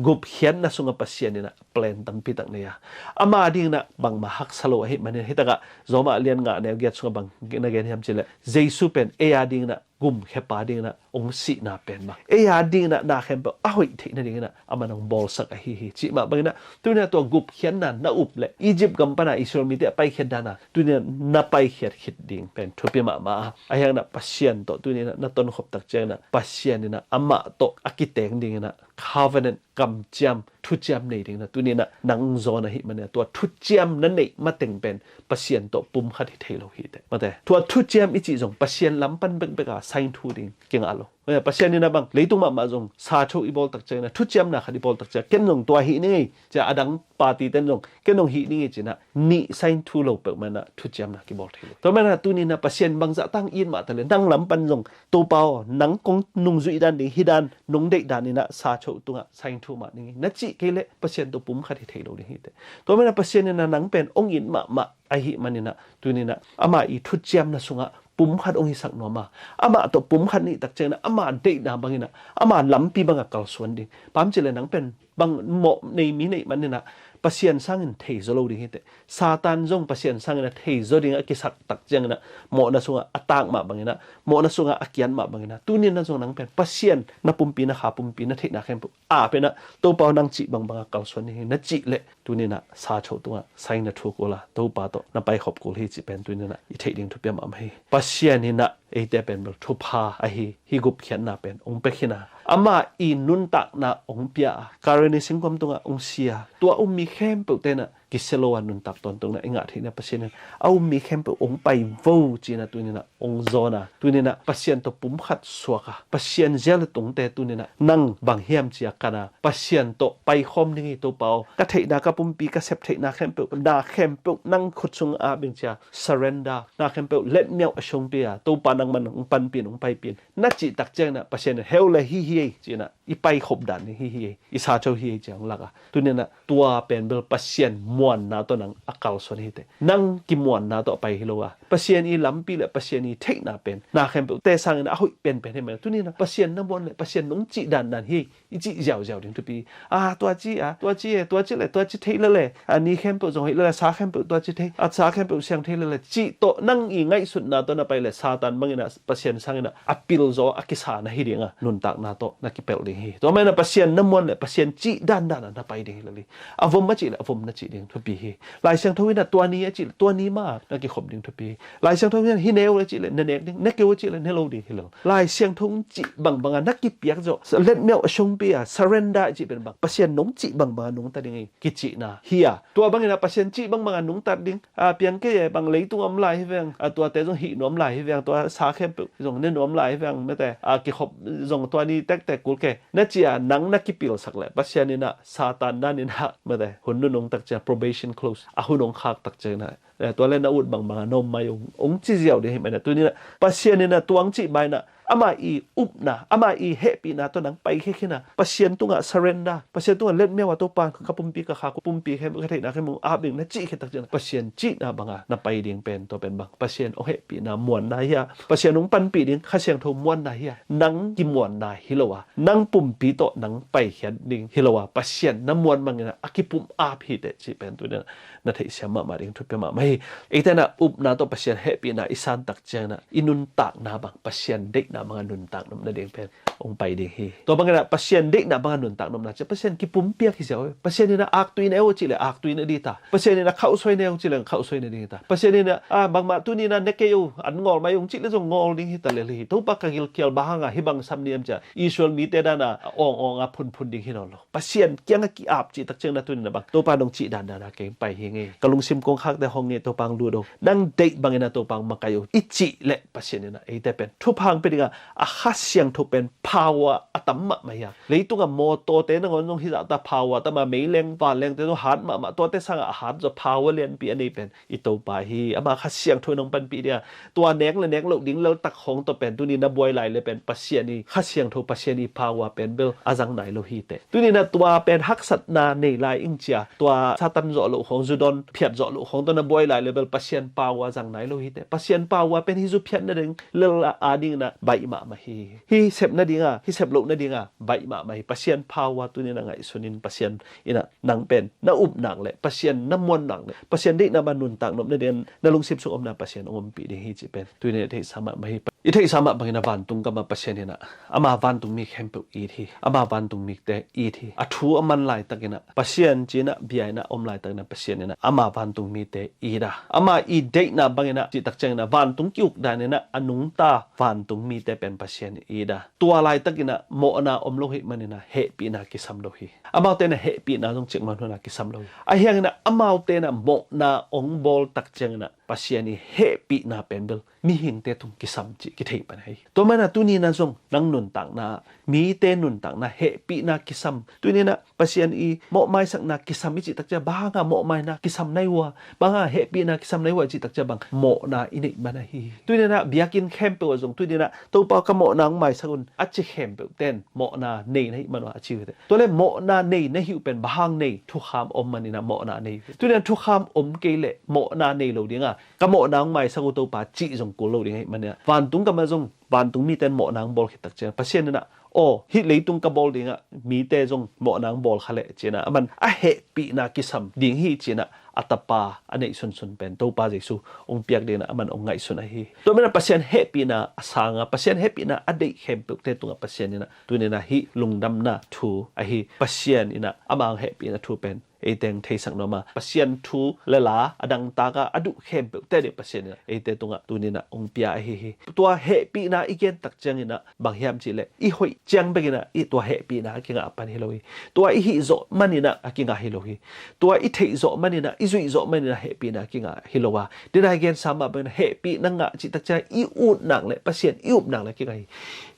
Gupkhiatna sungah Pasian in a plan tampi tak nei a, ama dingin a bangmah haksa lo ahih manin, hih takah Roma lian nga neu giat sungah bang na gen hiam cih leh, Jesu pen ei a dingin a gumkhiapa dingin a hong sihna pen bang, ei a dingin a na khempeuh a hoih theih nadingin a aman hong bawlsak ahi hi cih mah bangin a, tuni-in a tua gupkhiatna na up leh Egypt gam pan a Israel mite a paikhiat dan a tuni-in a na paikhiat khit ding pen thupi mahmah a, ahi hangin a Pasian tawh tuni-in a na tonkhop tak ciangin a Pasian in a amah tawh a kiteng dingin a covenant, kamciam, thuciam nei dingin a tuni-in a nang zawn ahih manin a tua thuciam na neih mateng pen Pasian tawh pumkhat hi thei lo hi teh. Mate, tua thuciam i cih zong Pasian lam pan bekbek a sign thu ding kingah lo. Mate, Pasian in a bang leitung mahmah zong sa cho i bawl tak ciangin a, thuciamna khat i bawl tak ciang, ken zong tua hih ning ei ci-a, a dang party ten zong ken zong hih ning ei ci-in a nih sign thu lo peuhmah in a thuciamna kibawl thei lo. Tua manin a tuni-in a Pasian bangzah tang it mah ta leh, nang lam pan zong Topa aw, nang kong nungzuih dan ding, hih dan nong deih dan in a sa cho tungah sign thu mah ning ei na cih kei leh Pasian tawh pumkhat hi thei lo ding hi teh. Tua manin a Pasian in a nang pen hong it mahmah ahih manin a tuni-in a ama i thuciamna sungah pumkhat hong hisak nuam a, amah tawh pumkhat na hih tak ciangin a ama deihna bangin a, ama lampi bangah kalsuan ding. Bang hang hiam cih leh nang pen bang mawh nei mi na hih manin a Pasian sangin theizaw lo ding hi teh. Satan zong Pasian sangin a theizaw ding a kisak tak ciangin a mawhna sungah a taak mah bangin a, mawhna sungah a kiat mah bangin a, tuni-in a zong nang pen Pasian na pumpi, na kha pumpi, na theihna khempeuh a pen a, Topa aw, nang cih bangbang a kalsuan ning ei na cih leh tuni-in a sa cho tungah sign na thu kul a, Topa tawh na paikhop kul hi cih pen tuni-in a i theih ding thupi mahmah hi. Pasian in a eite pen bel thupha ahi, hih gupkhiatna pen hong pia khin a, ama i nuntakna hong pia a, Kalvari singkuang tungah hong si a, tua um mi khempeuhte in a kisia lo a nuntak tawntungna i ngah theihna Pasian in a um mi khempeuh hong pai vo ci-in a tuni-in a hong zawn a, tuni-in a Pasian tawh pumkhat suak a, Pasian zia le tungte tuni-in a nang bang hiam ci-a kan a, Pasian tawh paikhawm ning ei Topa aw, ka theihna, ka pumpi, ka sep theihna khempeuh, na khempeuh nang khut sungah beng ci-a surrender, na khempeuh letmiauh a sungpi a, Topa nangman hong panpih in, hong paipih in na cih tak ciangin a Pasian in he uh leh hih hi ei ci-in a i paikhop dan ding hih hi ei, i sa cho hi ei ci-a hong lak a, tuni-in a tua pen bel Pasian muanna tawh nang a kalsuan hi teh. Nang kimuanna tawh a pai hi lo a, Pasian i lampi le Pasian i theihna pen na khempeuhte sangin a hoih penpen hi mah. Tuni-in a Pasian na muan leh Pasian nong cih dandan hi ei i cih ziauziau ding thupi. A, tua ci a, tua ci e, tua ci leh tua ci thei lel e, a, ni khempeuh zong hoih lel e, sa khempeuh tua ci thei, a, sa khempeuh siang thei lel e cih tawh nang i ngaihsutna tawh na pai leh Satan bangin a Pasian sangin a a pilzaw a kisa na hi ding a, nuntakna tawh na kipelh ding hi. Tua manin a Pasian na muan leh Pasian cih dandan a na pai ding hi lel hi. A vom a cih leh a vom na cih ding thupi hi. Lai Siangtho in a tua ni a cih leh tua ni mah na kikhop ding thupi hi. Lai Siangtho in a hi ne o a cih leh na nek ding, ne kei o a cih leh ne lo ding hi lel. Lai Siangtho in cih bangbang a na kipiak zawh, letmiauh a sungpi a, surrender i cih pen bang, Pasian nong cih bangbang a nungta ding ei kicihna hi a. Tua bangin a Pasian cih bangbang a nungta ding, a, piang kei e, bang leitung a om lai hi veng, a, tuate zong hih nuam lai hi veng, tua sa khempeuh zong ne nuam lai hi veng, mate, a, kikhop zong tua ni tektek kul kei na ci a nang na kipilsak leh Pasian in a Satan dan in a, mate, hun nunung tak ciang, probation close, a hun hong khak tak ciangin a, e, tua leh na ut bangbang a na om mai ung, hong ci ziau ding hi mah in a, tuni-in a Pasian in a tua hong cih bang in a ama i upna, ama i hehpihna tawh nang paikhia khin a, Pasian tungah surrender, Pasian tungah letmeu a, Topa, ka pumpi, ka kha, ka pumpi khempeuh, ka theihna khempeuh ap ing, na cih khit tak ciang, Pasian cihna banga na pai ding pen, tua pen bang, Pasian hong hehpihna muanna hi a, Pasian hong panpih ding Kha Siangtho muanna hi a, nang kimuanna hi lo a, nang pumpi tawh nang paikhiat ding hi lo a, Pasian na muan bangin a kipum ap hi teh cih pen tuni-in na theihsiam mahmah ding thupi mahmah hi. Eite in a upna tawh Pasian hehpihna i san tak ciangin a, i nuntakna bang Pasian deihna banga nuntak nop nading pen hong pai ding hi. Tua bangin a Pasian deihna banga nuntak nopna ciang Pasian kipumpiak hi ziau hi. Pasian in a aktui ne uh cih leh aktui na ding hi ta. Pasian in a khauhsuai ne uh cih leh khauhsuai na ding hi ta. Pasian in a, a, bangmah tuni-in a ne kei uh, an ngawl mai ung cih leh zong ngawl ding hi ta lel hi. Topa, ka gilkial, bang hanga hih bang sam ni hiam ci-a Israel mite dan a awng awng a phunphun ding hi nawn lo. Pasian kiangah ki-ap cih tak ciangin a tuni-in a bang, Topa, nong cih dandan a kei pai hi ing ei. Ka lungsim kongkhakte hong ing ei, Topa, hong lut o. Nang deih bangin a, Topa, hong makaih o, i cih leh Pasian in a eite pen thupha hong pia ding a, a Kha Siangtho pen power a tam mahmah hi a. Leitungah mawtawte nangawn zong hih zahta power tam a, meileng vanlengte zong hat mahmah, tuate sangah a hat zaw power lianpi a nei pen i Topa hi. Ama Kha Siangtho in hong panpih ding a, tua nek le nek loh ding laltak khawng tawh pen tuni na buai lai le pen Pasian i Kha Siangtho, Pasian i power pen bel a zang nai lo hi teh. Tuni na tua pen haksatna nei lai ing ci-a, tua Satan zawh loh khawng, zu dawn phiat zawh loh khawng tawh na buai lai le bel Pasian power zang nai lo hi teh. Pasian power pen hih zu phiat nading lel a dingin a baih mahmah hi. Hih sep nading a, hih sep loh nading a baih mahmah hi. Pasian power tuni na ngaihsun in, Pasian in a nang pen na up nak leh, Pasian na muan nak leh, Pasian deihna bang nuntak nop nading na lungsim sung omna Pasian hong ompih ding hi cih pen tuni na i theihsa mahmah hi. I theihsa mah bangin a vantung gam a Pasian in a ama vantungmi khempeuh it hi. Ama vantungmite it hi. A thu a man laitakin a Pasian ci-in a bia-in a om laitakin a Pasian in a ama vantungmite it a, ama i deihna bangin a cih tak ciangin a vantung ki-uk danin a a nungta vantungmite pen Pasian it a, tua laitakin a mawhna om lo hi manin a hehpihna kisam lo hi. Amaute in a hehpihna zong cikmah hun a kisam lo hi. Ahi hangin a amaute in a mawhna hong bawl tak ciangin a Pasian i hehpihna pen bel mihingte tung kisam cih kithei pan hi. Tua manin a tuni na zong nang nuntakna, mite nuntakna hehpihna kisam. Tuni na Pasian i mawhmaisakna kisam i cih tak ciang, bang hanga mawhmaina kisam na hi ua, bang hanga hehpihna kisam na hi ua i cih tak ciang bang, mawhna i neih man ahi hi. Tuni na biakinn khempeuh ah zong tuni na Topa ka mawhna hong maisak un a ci khempeuh ten mawhna nei na hih man ua a ci uh hi teh. Tua leh mawhna nei na hih uh pen bang hang nei, thukham om manin a mawhna nei uh hi. Tuni na thukham om kei leh mawhna nei lo ding a, ka mawhna hong maisak uh Topa cih zong kul lo ding ahih manin a vantung gam ah zong vantung mite in mawhna hong bawl khit tak ciang Pasian in a, aw, hih leitung ka bawl ding a mite zong mawhna hong bawl kha leh ci-in a, aman a hehpihna kisam ding hi ci-in a a tapa a neih sunsun pen Topa Jesu hong piak dingin a aman hong ngaihsun ahi hi. Tua manin a Pasian hehpihna a sang a, Pasian hehpihna a deih khempeuhte tungah Pasian in a tuni na hih lungdamna thu ahi, Pasian in a ama hong hehpihna thu pen eite hong theisak nuam a, Pasian thu le la a dangtak a a duh khempeuhte ding Pasian in a eite tungah tuni na hong pia ahi hi. Tua hehpihna i gen tak ciangin a bang hiam cih leh i hoih ciang bekin a i tua hehpihna a kingah pan hi lo hi. Tua i hih zawh manin a a kingah hi lo hi. Tua i theih zawh manin a, i zuih zawh manin a hehpihna a kingah hi lo a, tuni na i gensa mah bangin a hehpihna ngah cih tak ciang i ut nak leh, Pasian i up nak leh a kingah hi.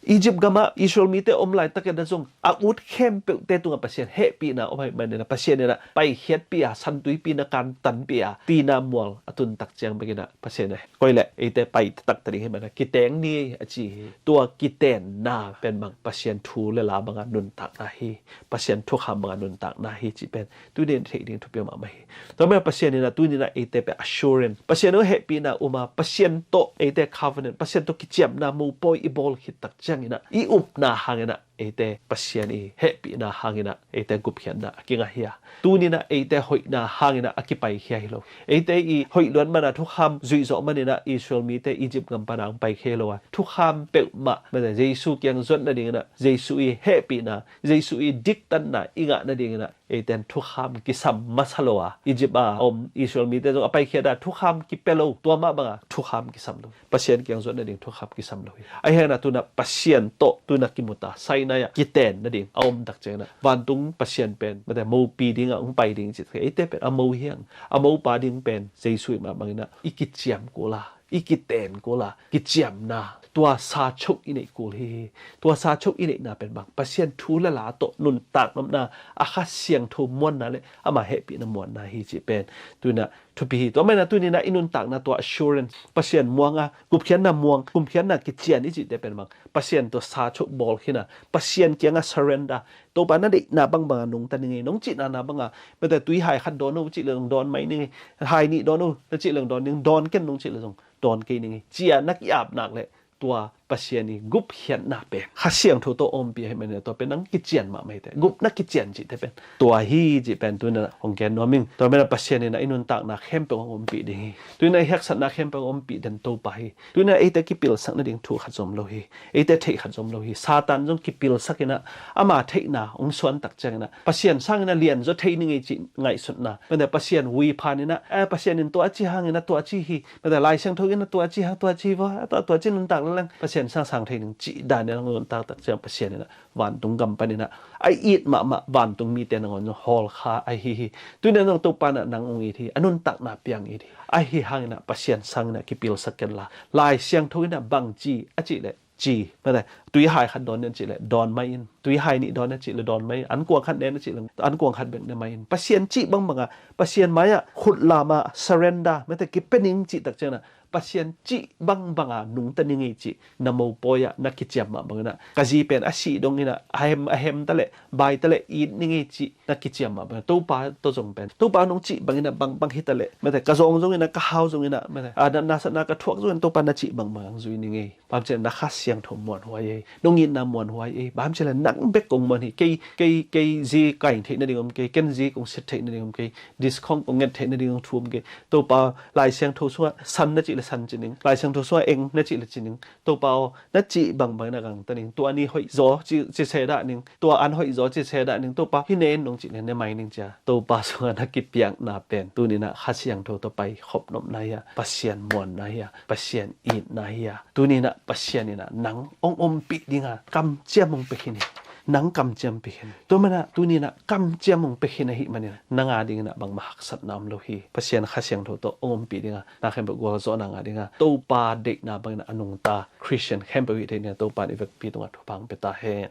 Egypt gam ah Israel mite om laitakin a zong a ut khempeuhte tungah Pasian hehpihna om ahih manin a Pasian in a paikhiatpih a, santuipi na kantanpih a, tina mual a tun tak ciang bekin a Pasian in a koi leh eite pai taktak ta ding hi manin a kiteng ni a ci hi. Tua kitenna pen bang, Pasian thu le la banga nuntakna hi. Pasian thukham banga nuntakna hi cih pen tuni na theih ding thupi mahmah hi. Tua manin a Pasian in a tuni na eite pen assurance, Pasian hong hehpihna um a, Pasian tawh eite covenant, Pasian tawh kiciamna mopawi i bawl khit tak ciangin a i upna hangin a eite Pasian i hehpihna hangin a eite gupkhiatna a kingah hi a, tuni na eite hoihna hangin a a kipaikhia hi lo. Eite i hoih luat man a thukham zuih zawh manin a Israel mite Egypt gam pan a hong paikhia hi lo a, thukham peuhmah, mate, Jesu kiang zuat nadingin a, Jesu i hehpihna, Jesu i diktatna i ngah nadingin a eite in thukham kisam masa lo a, Egypt a om Israel mite zong a paikhiat a thukham kipia lo, tua mah banga thukham kisam lo. Pasian kiang zuat nading thukham kisam lo hi. Ahi hangin a tuni na Pasian tawh tuni na kimu ta, Sinai ah kiten nading a om tak ciangin a vantung Pasian pen, mate, mopi ding a hong pai ding cih tak eite pen a mo hi hang, a mopa ding pen Jesu ahih mah bangin a i kiciam kul a, i kiten kul a, kiciamna tua sa cho i neih kul hi hi. Tua sa cho i neihna pen bang, Pasian thu le la tawh nuntak nopna, a Kha Siangtho muanna le ama hehpihna muanna hi cih pen tu-in ah thupi hi. Tua manin ah tuni-in ah i nuntakna tua assurance, Pasian muang a, gupkhiatna muang, gupkhiatna kician i cihte pen bang, Pasian tawh sa cho bawl khin a, Pasian kiangah surrender. Topa, na deihna bangbang a nungta ning ei, nong cihna na bang a, mate, tuihai khat dawn o cih leh zong dawn mai ning ei, hai nih dawn o na cih leh zong dawn ning, dawn ken nong cih leh zong dawn kei ning ei, ci-a na ki-ap nak leh tua Pasian i gupkhiatna pen Kha Siangtho tawh ompih ahih manin ah tua pen nang kician mahmah hi teh. Gupna kician cihte pen tua hi cih pen tu-in ah hong gen nuam ing. Tua manin ah Pasian in ah i nuntakna khempeuh hong ompih ding hi. Tu-in ah i haksatna khempeuh hong ompih den Topa hi. Tu-in ah eite kipilsak nading thu khat zong om lo hi. Eite theih khat zong om lo hi. Satan zong kipilsak in ah ama theihna hong suan tak ciangin ah Pasian sangin ah lianzaw thei ning ei cih ngaihsutna, mate, Pasian ui phan in ah, eh, Pasian in tua a ci hangin ah tua a ci hi, mate, Lai Siangtho in ah tua a ci hang, tua a ci hi vaw, tua, tua ci nuntak lel leng Pasian sang sang thei ning cih dan in ah hong nuntak tak ciang Pasian in ah vantung gam panin ah a it mahmah vantung mite nangawn zong hawlkha ahi hi. Tu-in ah zong Topa in ah nang hong it hi. A nuntakna piang it hi. Ahi hangin ah Pasian sangin ah kipilsak ken la, Lai Siangtho in ah bang ci a cih leh ci, mate, tuihai khat dawn ning a cih leh dawn mai in, tuihai nih dawn a cih leh dawn mai in, ankuang khat ne a cih leh ankuang khat bek ne mai in. Pasian cih bangbang a, Pasian mai-ah khut lam a surrender, mate, kipia ning cih tak ciangin ah Pasian cih bangbang a nungta ning ei cih na mopawi ah na kiciam mah bangin ah, ka zi pen a sih dongin ah a hem, a hem ta leh, bai ta leh it ning ei cih na kiciam mah bangin ah, Topa tawh zong pen Topa nong cih bangin ah bangbang hi ta leh, mate, ka zawng zongin ah, ka hau zongin ah, mate, a natna satna ka thuak zongin Topa na cih bangbang hong zui ning ei. Bang hang hiam cih leh na Kha Siangtho muanhuai ei, nong itna muanhuai ei. Bang hang hiam cih leh nang bek kong muan hi. Kei, kei, kei zi kaing theih nading om kei, ken zi kong siat theih nading om kei, discount kong nget theih nading thu om kei. Topa, Lai Siangtho sungah san na cih leh san ci ning, Lai Siangtho sungah eng na cih leh ci ning. Topa aw, na cih bangbang in ah gangta ning. Tua ni hoih zaw ci, ci se dah ning, tua an hoih zaw ci se dah ning. Topa, hih ne in nong cih leh ne mai ning ci-a Topa sungah na kipiakna pen tuni-in ah Kha Siangtho tawh paikhop nopna hi a, Pasian muanna hi a, Pasian itna hi a. Tuni-in ah Pasian in ah nang hong ompih ding a kamciam hong pia khin hi. Nang kamciam pia khin hi. Tua manin ah tuni-in ah kamciam hong pia khin ahih manin ah nang a dingin ah bangmah haksatna om lo hi. Pasian Kha Siangtho tawh hong ompih ding a, na khempeuh gualzawhna ngah ding a, Topa deihna bangin ah a nungta Khristian khempeuh hih theih dingin ah Topa in i vekpi tungah thupha hong pia ta hen.